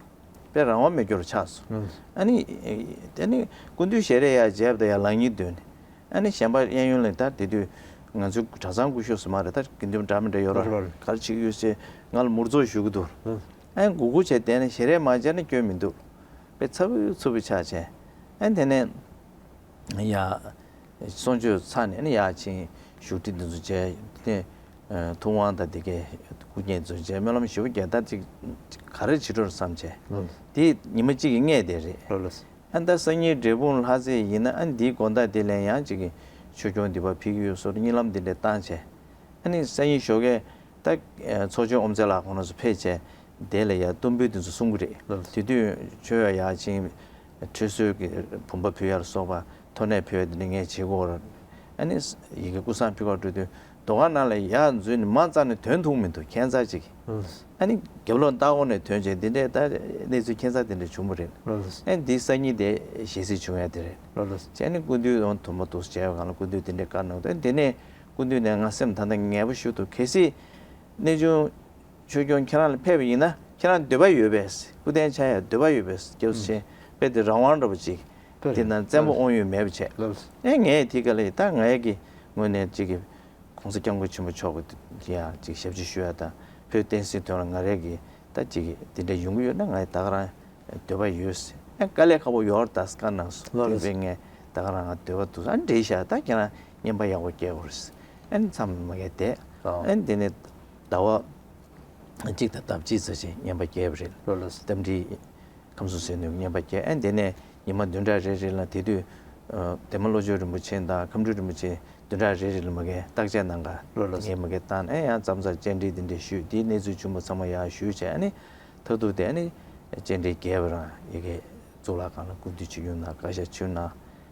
དཔེ་རང་དབང་མེད་སྐྱོར་ཆགས་སོང་། ཨ་ནི་དེ་ནི་སྐུ་མདུན་ཞལ་རས་ཡར་མཇལ་བ་དང་ཡར་ལངས་སྙིང་འདོད་ནས་ཨ་ནི་གཞན་པ་གཡས་གཡོན་ལ་ད་དེ་དུས་ང་ཚོའི་གྲྭ་ཚང་སྐུ་ཞབས་སུ་མ་རེད་ད་དགེ་འདུན་འདྲ་མི་འདྲ་ཡོད་ར་ག་རེ་བྱེད་ཀྱི་ཡོད་ཟེར་ང་ལ་མུར་ཚོགས་ཞུ་གི་འདུག་ཨ་ནི་སྒུག་སྒུག་བྱས་བསྡད་ནས་ཞལ་རས་མ་མཇལ་ན་སྐྱོན་མི་འདུག་དཔེ་ཚ་བོ་ཚུབ་པོ་ཆགས་བྱས་ཨ་ནི་དེ་ནས། ཡ། གསུང་ཆོས་ཚར་ནས་ནི་ཡར་ཕྱིན་བཞུགས་ཁྲི་འདི་ཚོ་མཇལ་ནས་ཐུབ་དབང་དང་དེ་གའི་སྐུ་བརྙན་ཚོ་མཇལ་སྨོན་ལམ་ཞེ་པོ་རྒྱག་ད་ཅིག་ག་རེ་བྱེད་འགྲོ་བསམ་བྱས། དེ་ཉི་མ་གཅིག་གི་སྔས་དེ་རེད། ཨ་ད་སང་ཉིན་འབྲས་སྤུངས་ལྷ་རྩེ་ཡིན་ན་ཨ་འདིའི་དགོང་དག་དེ་ལན་ཡང་ཅིག་གི་ཆོས་སྐྱོང་འདི་པར་ཕེབས་ཀྱི་ཡོད་སོགས་གཉིད་ལམ་འདི་འདྲ་བཏང་བྱས། ཨ་ནི་སང་ཉིན་ཞོགས་ཀས་ད་ཚོགས་གཙོ་དབུ་མཛད་ལགས་ཁོང་རྣམ་ཚོ་ཕེབས་བྱས་ དེ་ལ་ཡ་གཏོར་འབུལ་དེ་ཚོ་གསུང་གི་རེད། ལགས། དེ་དུས་ཆོས་ཡ་ཡར་ཕྱིན། ཁྲུས་གསོལ་གྱི་བུམ་པ་ཕུལ་ཡ་ལ་སོགས་པ། ཐོ་ནས་ཕུལ་ཡ་དེ་འདྲ་ངས་བྱེད་དགོས་རེད། ཨ་ནི་ཡི་གེ་ཀུན་བཟང་ཕུལ་གར་འགྲོ་དུས་རྡོ་ཁང་ནང་ལ་ཡར་འཛུལ་ནས་མར་འཛེགས་ནས་ཐོན་ཐུབ་མི་འདུག་ཁྱད་མཚར་ཅིག་ཨ་ནི་རྒྱབ་ལོགས་ལྟག་འོག་ནས་ཐོན་བྱས་འདི་འདྲའི་ད་གནས་ཚུལ་ཁྱད་མཚར་དེ་འདྲ་བྱུང་བ་རེད། ཨ་ནི་འདིའི་སང་ཉིན་དེ་ཞལ་གཟིགས་བྱུང་ཡ་དེ་རེད། བྱས་ནས་སྐུ་མདུན་འོང་དུ་མ་འདུག་བྱས་པའི་སྒང་ལ་སྐུ་མདུན་དེ་འདྲའི་བཀའ་གནང་འདུག་དེ་ནས་སྐུ་མདུན་ནས་ང་སེམས་ད་ལྟ་ངལ་པོ་ཞུ་འདུག་གལ་སྲིད་གནས་ཆུང་ཆོས་སྐྱོང་ཁྱེད་རང་ལ་ཕེབས་པ་ཡིན་ན་ཁྱེད་རང་འདོད་པ་ཡོད་པས། སྐུ་རྟེན་འཆང་ཡ་འདོད་པ་ཡོད་པས། སྐྱབས་སུ་མཆི། དཔེ་དེ་རང་དབང་འདྲ་པོ་ཅིག་དེ་ན་བཙན་པོ་དབང་ཡོད་མེད་པ་བྱས། ཨེ་ངས་དེ་ག་ལ་ཡིན་ད་ངའི་གི་ངོས་ནས་ཅིག་གི་༸གོང་ས་༸སྐྱབས་མགོན་ཆེན་པོ་མཆོག་གི་ཡང་ཅིག་ཞབས་ཕྱི་ཞུ་ཡ་དང་བོད་བསྟན་སྲིད་དོན་ལ་ང་རའི་གི་ད་ཅིག་གི་དེ་འདྲ་ཡོང་གི་ཡོད་ན་ང་ད་ག་རང་འདོད་པ་ཡོད། ཨེ་དཀའ་ལས་ཁག་པོ་ཡོད་རེད་ད་བཀའ་གནང་སོང་། དེ་བས་ངས་ད་ག་རང་ང་འདོད་པ་འདུག་ཨ་འདྲེ་ཤག་ད་ཁྱེད་རང་བསྙེན་པ་ཡག་པོ་སྐྱེལ་དགོས་རེད། ཨ་ནི་མཚམས་མ་བརྒལ་བསྡད། ཨ་ནི་དེ་ནས་ཟླ་བ་གཅིག་དང་ཟླ་གཅིག་ཙམ་ཞིག་བསྙེན་པ་བསྐྱལ་བ་རེད། ལགས་ལགས། རྟ་མགྲིན་ཁམས་གསུམ་ཟིལ་གནོན་བསྙེན་པ་བསྐྱལ། ཨ་ནི་དེ་ནས་ཉི་མ་བདུན་ཕྲག་རེ་རེ་ལ་དེ་དུས་ཨ་འདན་མ་བློ་ཆོས་རིན་པོ་ཆེ་དང་ཁམས་སྤྲུལ་རིན་པོ་ཆེ་བདུན་ཕྲག་རེ་རེ་ལ་མ་གི་བརྟག་དཔྱད་གནང་ག་ལགས་ལགས། ངས་མ་གི་བཏང་ཨ་ཡང་མཚམས་མཚམས་བཅར་འདྲི་དེ་འདྲ་ཞུས། དེའི་གནས་ཚུལ་བྱུང་བ་ཚང་མ་ཡར་ཞུས་བྱས། ཨ་ནི་མཐར་ཐུག་དེ་ཨ་ནི་བཅར་འདྲི་རྒྱས་པ་རང་ཡ་གི་གཙུག་ལག་ཁང་ལ་སྐུ་མདུན་ཆིབས་བསྒྱུར་གནང་། བཀའ་ཤག་མཆོད་གནང་།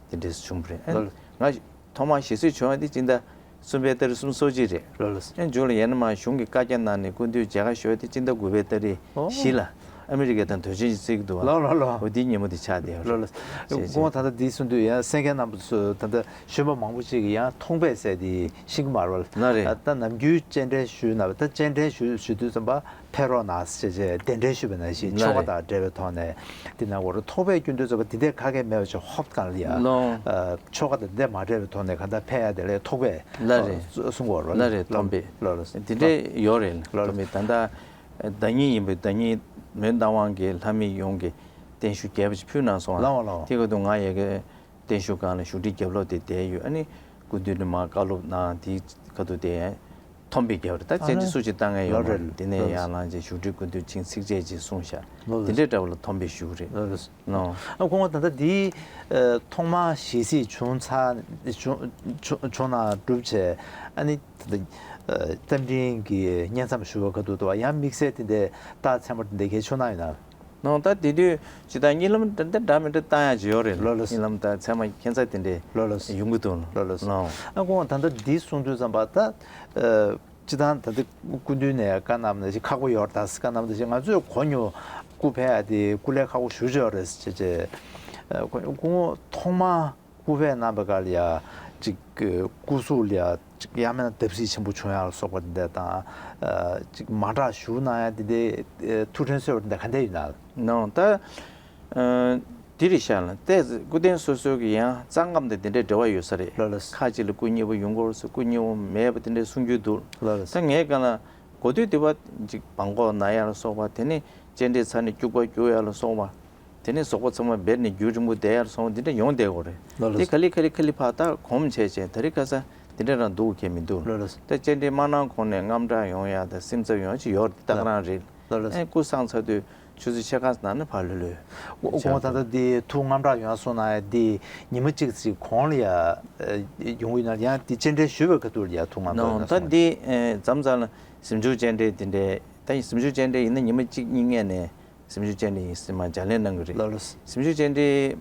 དེ་འདྲས་བྱུང་བ་རེད། ཨ་ལགས། ང་ཐོག་མར་ཞལ་གཟིགས་བྱུང་བ་དེ་སྤྱི་ཟླ་གསུམ་པའི་ཏ་རིག་གསུམ་སོ་གཅིག་རེད། ལགས་ལགས། ཨ་མཇུག་ལ་ཡང་ན་མར་གཞུང་གི་བཀའ་རྒྱ་གནང་ནས་སྐུ་མདུན་མཇལ་ཁ་ཞུ་བ་དེ་སྤྱི་ཟླ་དགུ་པའི་ཏ་རིག་ཨོ། བཞི་ལ་ཨ་མི་རི་ཀ་དང་དོལ་རྒྱལ་གྱིས་བརྩི་གི་འདུག་བ། ལགས་ལགས་ལགས། འོ་དེའི་ཉིན་མོ་དེ་ཆགས་བསྡད་ཡོད་རེད། ལགས་ལགས། ཅེས་ཅེས། སྐུ་ངོ་ད་ལྟ་འདི་གསུང་དུས་ཡང་གསན་མཁན་རྣམ་པ་ཚོས་ད་ལྟ་ཞུས་པ་མང་པོ་ཅིག་གིས་ཡང་མཐོང་པས་ཟེར་དེ་ཤེས་ཀྱི་མ་རེད་བ། ལགས་རེད། ད་ནམ་རྒྱུན་བཅར་འདྲི་ཞུས་ན་ད་བཅར་འདྲི་ཞུ་ཞུ་དུས་ཙམ་པ། ཕེབས་རོགས་གནང་ཞེས་བྱས་གདན་འདྲེན་ཞུས་པ་ནང་བཞིན་ལགས་ཆོ་ག་རེད། དང་འབྲེལ་བའི་ཐོག་ནས་འདི་ན་འོ་རུ་ཐོག་པའི་སྐྱོན་འདོན་ཚོགས་པ་འདི་འདྲའི་ཁ་སྐད་མེད་པ་ཅིག་ཧོབ་གང་ལ་ཡ། ལོ། ཨ་ཆོ་ག་དང་འདི་འདྲ་མ་འབྲེལ་བའི་ཐོག་ནས་གང་ལྟར་ཕེབས་ཡ་དེ་ལས་ཐོག་པས་ལགས་རེད། གསུང་གོ་རོ་ལགས་རེད། ཐོག་པས་ལོ་ལོ་འདི་འདྲའི་ཡོད་རེད། ལོ་ཐོག་པས་ད་ལྟ་ཟླ་ཉིན་ཡིན་པའི་ཟླ་ཉིན་མོན་རྟ་དབང་གི་ལྷ་མི་ཡོངས་ཀྱི་བརྟན་བཞུགས་རྒྱས་པ་ཅིག་ཕུལ་གནང་སོང་བ། ལོ་ལོ་དེ་ག་དུ་ང་ཡ་གི་བརྟན་བཞུགས་སྒང་ལ་བཞུགས་ཁྲི་རྒྱབ་ལོགས་དེ་བསྡད་ཡོད། ཨ་ནི་སྐུ་མདུན་ནས་མར་བཀའ་སློབ་གནང་། དེའི་ཁ་ཐུག་དེ་མཐོང་པའི་རྒྱབ་རེད། ད་ཨ་བཅར་འདྲི་ནི་སུ་ཅིག་བཏང་ཡ་ཡོད་ལོ་མ་རེད། རེད། དེ་ནས་ལོ་ཡར་ལངས་རྗེས་བཞུགས་ཁྲི་སྐུ་མདུན་ཕྱིན་ཚིགས་བཅད་ཅིག་གསུངས་ཤག་ལོ་དེ་འདྲའི་འདྲ་བོ་ལ་མཐོང་པའི་བཞུགས་རེད། ལོ་རེད། ལོ། ཨ་སྐུ་ངོ་ད་ལྟ་འདི་ཨ་ཐོག་མར་ཞལ་གཟིགས་བྱུང་ཚར་བྱུང་བྱུང་བྱུང་ན་གྲུབ་བྱས་ཨ་ནི་ད་ལྟ་ཨ་རྟ་མགྲིན་གྱི་བསྙེན་མཚམས་ཞུ་བ་ག་དུས་འདུག་བ། ཡང་དམིགས་བསལ་དེ་འདྲའི་རྟགས་མཚན་པ་དེ་འདྲ་གལ་ཆེ་ན་ཡོད་ན། ནང་ད་དེ་དུས་ཇི་ལྟར་གཉིད་ལམ་འདྲ་འདྲ་མི་འདྲ་བཏང་ཡ་ཅིག་ཡོད་རེད། ལོ་ལོ། གཉིད་ལམ་ད་མཚན་མ་ཁྱད་མཚར་དེ་འདྲས་ལོ་ལོ། ཡོང་གི་འདུག་ལོ་ལོ། ལོ། ཨ་ཁོང་ད་ལྟ་འདི་གསུང་དུས་ཙམ་པ་ད་ཨ་ཅི་ད་ད་ལྟ་སྐུ་མདུན་ནས་བཀའ་གནང་ནས་ཅིག་ཁག་པོ་ཡོད་རེད། ད་བཀའ་གནང་ནས་ཅིག་ང་ཚོས་གོ་མྱོང་སྐུ་ཕེབས་ཡ་དེ་སྐུ་ལས་ཁག་པོ་ཞེ་པོ་ཅིག་ཡོད་རེད་ཟེར་བྱས་བྱས་ཨ་ཁོང་ཁོང་ཐོག་མ། སྐུ་ཕེབས་གནང་བའི་སྐབས་ལ་ཡ་ཅིག་སྐུ་གཟུགས་ལ་ཡ་ཅིག་ཡང་མིན་ན་བརྡབ་གསིག་ཆེན་པོ་བྱུང་ཡ་ལ་སོགས་པ་འདི་འདྲ་དང་། ཨ་ཅིག་མ་འདྲ་བཞུགས་གནང་ཡ་འདི་འདྲའི་ཨ་ཐུགས་དྲན་གསོས་པ་འདི་འདྲ་ག་འདྲ་ཡིན་ན། ནའོ་ད་ཨ་འདི་རེད་ཤག་ལ་ཏོག་ཙམ་སྐུ་རྟེན་སོ་སོ་གི་ཡང་རྩ་ཁམས་དང་འདི་འདྲའི་འབྲེལ་བ་ཡོད་ས་རེད། ལགས་ལགས། ཁ་ཅིག་ལ་སྐུ་མཉེལ་པོ་ཡོང་གི་ཡོད་རེད་ཟེར། སྐུ་མཉེལ་པོ་མེད་པ་འདི་འདྲའི་གསུང་རྒྱུ་འདུག་ལགས་ལགས། ད་ངའི་སྒང་ལ་གོ་ཐོས་འདི་བ་ཅིག་བང་གོག་ན་ཡ་ལ་སོགས་པ། དེ་ནས་སྤྱན་འདྲེན་ཚར་ནས་སྐྱུག་པ་སྐྱུག་ཡ་ལ་སོགས་པ། དེ་ནས་ཟོག་པོ་ཚང་མ་སྦས་ནས་རྒྱུན་རིང་པོ་བསྡད་ཡ་ལ་སོགས་པ་འདི་འདྲ་ཡོང་བསྡད་ཡོད་རེད། ལགས་ལགས། དེ་ག་ལེ་ག་ལེ་ག་ལེ་ཕར་ད་གོམས་བྱས་བྱས་ད་རེས་ཁ་སང་འདི་འདྲ་རང་འདུག་གི་མི་འདུག་ལགས་ལགས། ད་སྤྱན་འདྲེན་མ་གནང་གོང་ནས་དངངས་སྐྲག་ཡོང་ཡ་དང་སེམས་འཚབ་ཡོང་ཡ་ཅིག་ཡོད་རེད། ད་ག་རང་རེད། ལགས་ལགས། ཨེ་སྐུ་སངས་ཚར་དུས་ཆུ་ཚོད་ཕྱེད་ཀ་ཙམ་ནང་ནས་ཕར་ལྷོད་ལྷོད། ཨོ་ཨོ་ད་ལྟ་འདི་ཐུགས་དངངས་སྐྲག་ཡོང་སོང་ན་ཡ་འདི་ཉི་མ་གཅིག་ཙམ་གོང་ལ་ཡ་ཡོང་གི་ཡོད་ན། ཡང་འདི་སྤྱན་འདྲེན་ཞུས་པའི་ཁ་ཐུག་ལ་ཡ་ཐུགས་དངངས་སྐྲག་ཡོང་སོང་ན། ད་འདི་མཚམས་མཚམས་ལ་གཟིམ་ཆུང་སྤྱན་འདྲེན་འདི་འདྲའི་ད་གཟིམ་ཆུང་སྤྱན་འདྲེན་ཡིན་ན་ཉི་མ་གཅིག་གཉིས་སྔོན་ནས། གཟིམ་ཆུང་སྤྱན་འདྲེན་ཡིན་ཟེར་མར་ལྗགས་ལན་གནང་གི་རེད། ལགས་ལགས། གཟིམ་ཆུང་སྤྱན་འདྲེན་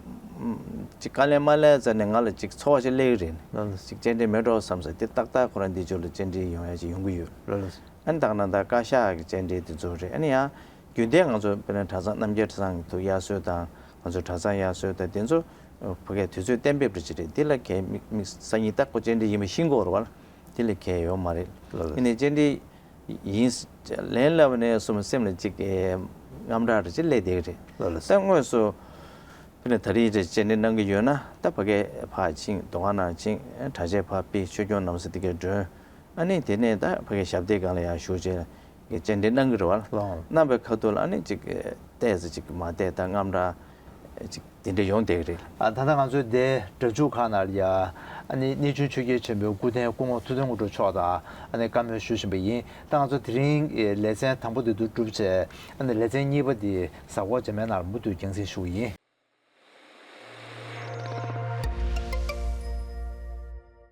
ཅིག་བཀའ་ལན་མ་སླེབས་ཙམ་ནས་ང་ལ་ཅིག་ཚོར་བ་ཞིག་སླེབས་ཀྱི་རེད། ལགས་ལགས། ཅིག་སྤྱན་འདྲེན་མེད་འགྲོ་བསམ་ས་དེ་ཏག་ཏག་ཁོ་རང་འདི་ཕྱོགས་ལ་སྤྱན་འདྲེན་ཡོང་ཡ་ཅིག་ཡོང་གི་ཡོད། ལགས་ལགས། ཨ་ནི་ད་ག་ནང་ད་བཀའ་ཤག་གི་སྤྱན་འདྲེན་དེ་ཚོ་རེད། ཨ་ནི་ཡང་རྒྱུན་ལྡན་ང་ཚོ་དཔེར་ན་གྲྭ་ཚང་རྣམ་རྒྱལ་གྲྭ་ཚང་གི་ཐུགས་དབྱར་གསོལ་དང་ང་ཚོ་གྲྭ་ཚང་དབྱར་གསོལ་དང་དེ་ཚོ་ཕ་གིའི་དུས་ཚོད་གཏན་འབེབས་རེ་ཅིག་རེད། འདི་ལ་གལ་དམིགས་དམིགས་སང་ཉིན་ད་ཁོ་སྤྱན་འདྲེན་ཡིན་པ་ཤེས་དགོས་རེད་བ། འདི་ལ་གལ་ཡོད་མ་རེད། ལགས་ལགས། ཡིན་ནའི་སྤྱན་འདྲེན་ཡིན་ལན་སླེབས་ནས་སོ་མ་སེམས་ལ་ཅིག་དངངས་སྐྲག་རེ་ཅིག་སླེབས་བསྡད་ཀྱི་རེད། ལགས་ལགས། ད་དངོས་སུ་དཔེར་ན་ད་རེས་ཅིག་སྤྱན་འདྲེན་གནང་གི་ཡོད་ན་ད་ཕ་གིར་ཕར་ཕྱིན་རྡོ་ཁང་ནང་ཕྱིན་གྲྭ་ཆས་ཕར་ཕུད་ཆོས་སྐྱོང་ནང་ས་དེ་གར་མགྲོན། ཨ་ནི་དེ་ནས་ད་ཕ་གིའི་ཞབས་སྟེགས་སྒང་ལ་ཡར་བཞུགས་བྱས་སྤྱན་འདྲེན་གནང་གི་རེད་བ། ལགས། གནང་བའི་ཁ་ཐུག་ལ་ཨ་ནི་ཅིག་ཏོག་ཙམ་ཅིག་མ་བདེ་ད་དངངས་སྐྲག་ཅིག་དེ་འདྲ་ཡོང་བསྡད་ཀྱི་རེད། ཨ་ད་ལྟ་ང་ཚོའི་འདི་སྒྲ་འཇུག་ཁང་ནང་ལ་ཡ་ཨ་ནི་གནས་ཆུང་ཆོས་རྒྱལ་ཆེན་པོའི་སྐུ་རྟེན་སྐུ་ངོ་ཐུབ་བསྟན་དངོས་གྲུབ་མཆོག་དང་ཨ་ནི་བཀའ་མོལ་ཞུ་བཞིན་པ་ཡིན། ད་ང་ཚོ་དེ་རིང་ལེ་ཚན་དང་པོ་འདི་ཚོ་གྲུབ་བྱས་ཨ་ནི་ལེ་ཚན་གཉིས་པ་འདི་གཟའ་འཁོར་རྗེས་མའི་ནང་ལ་མུ་མཐུད་རྒྱང་སྲིང་ཞུ་གི་ཡིན།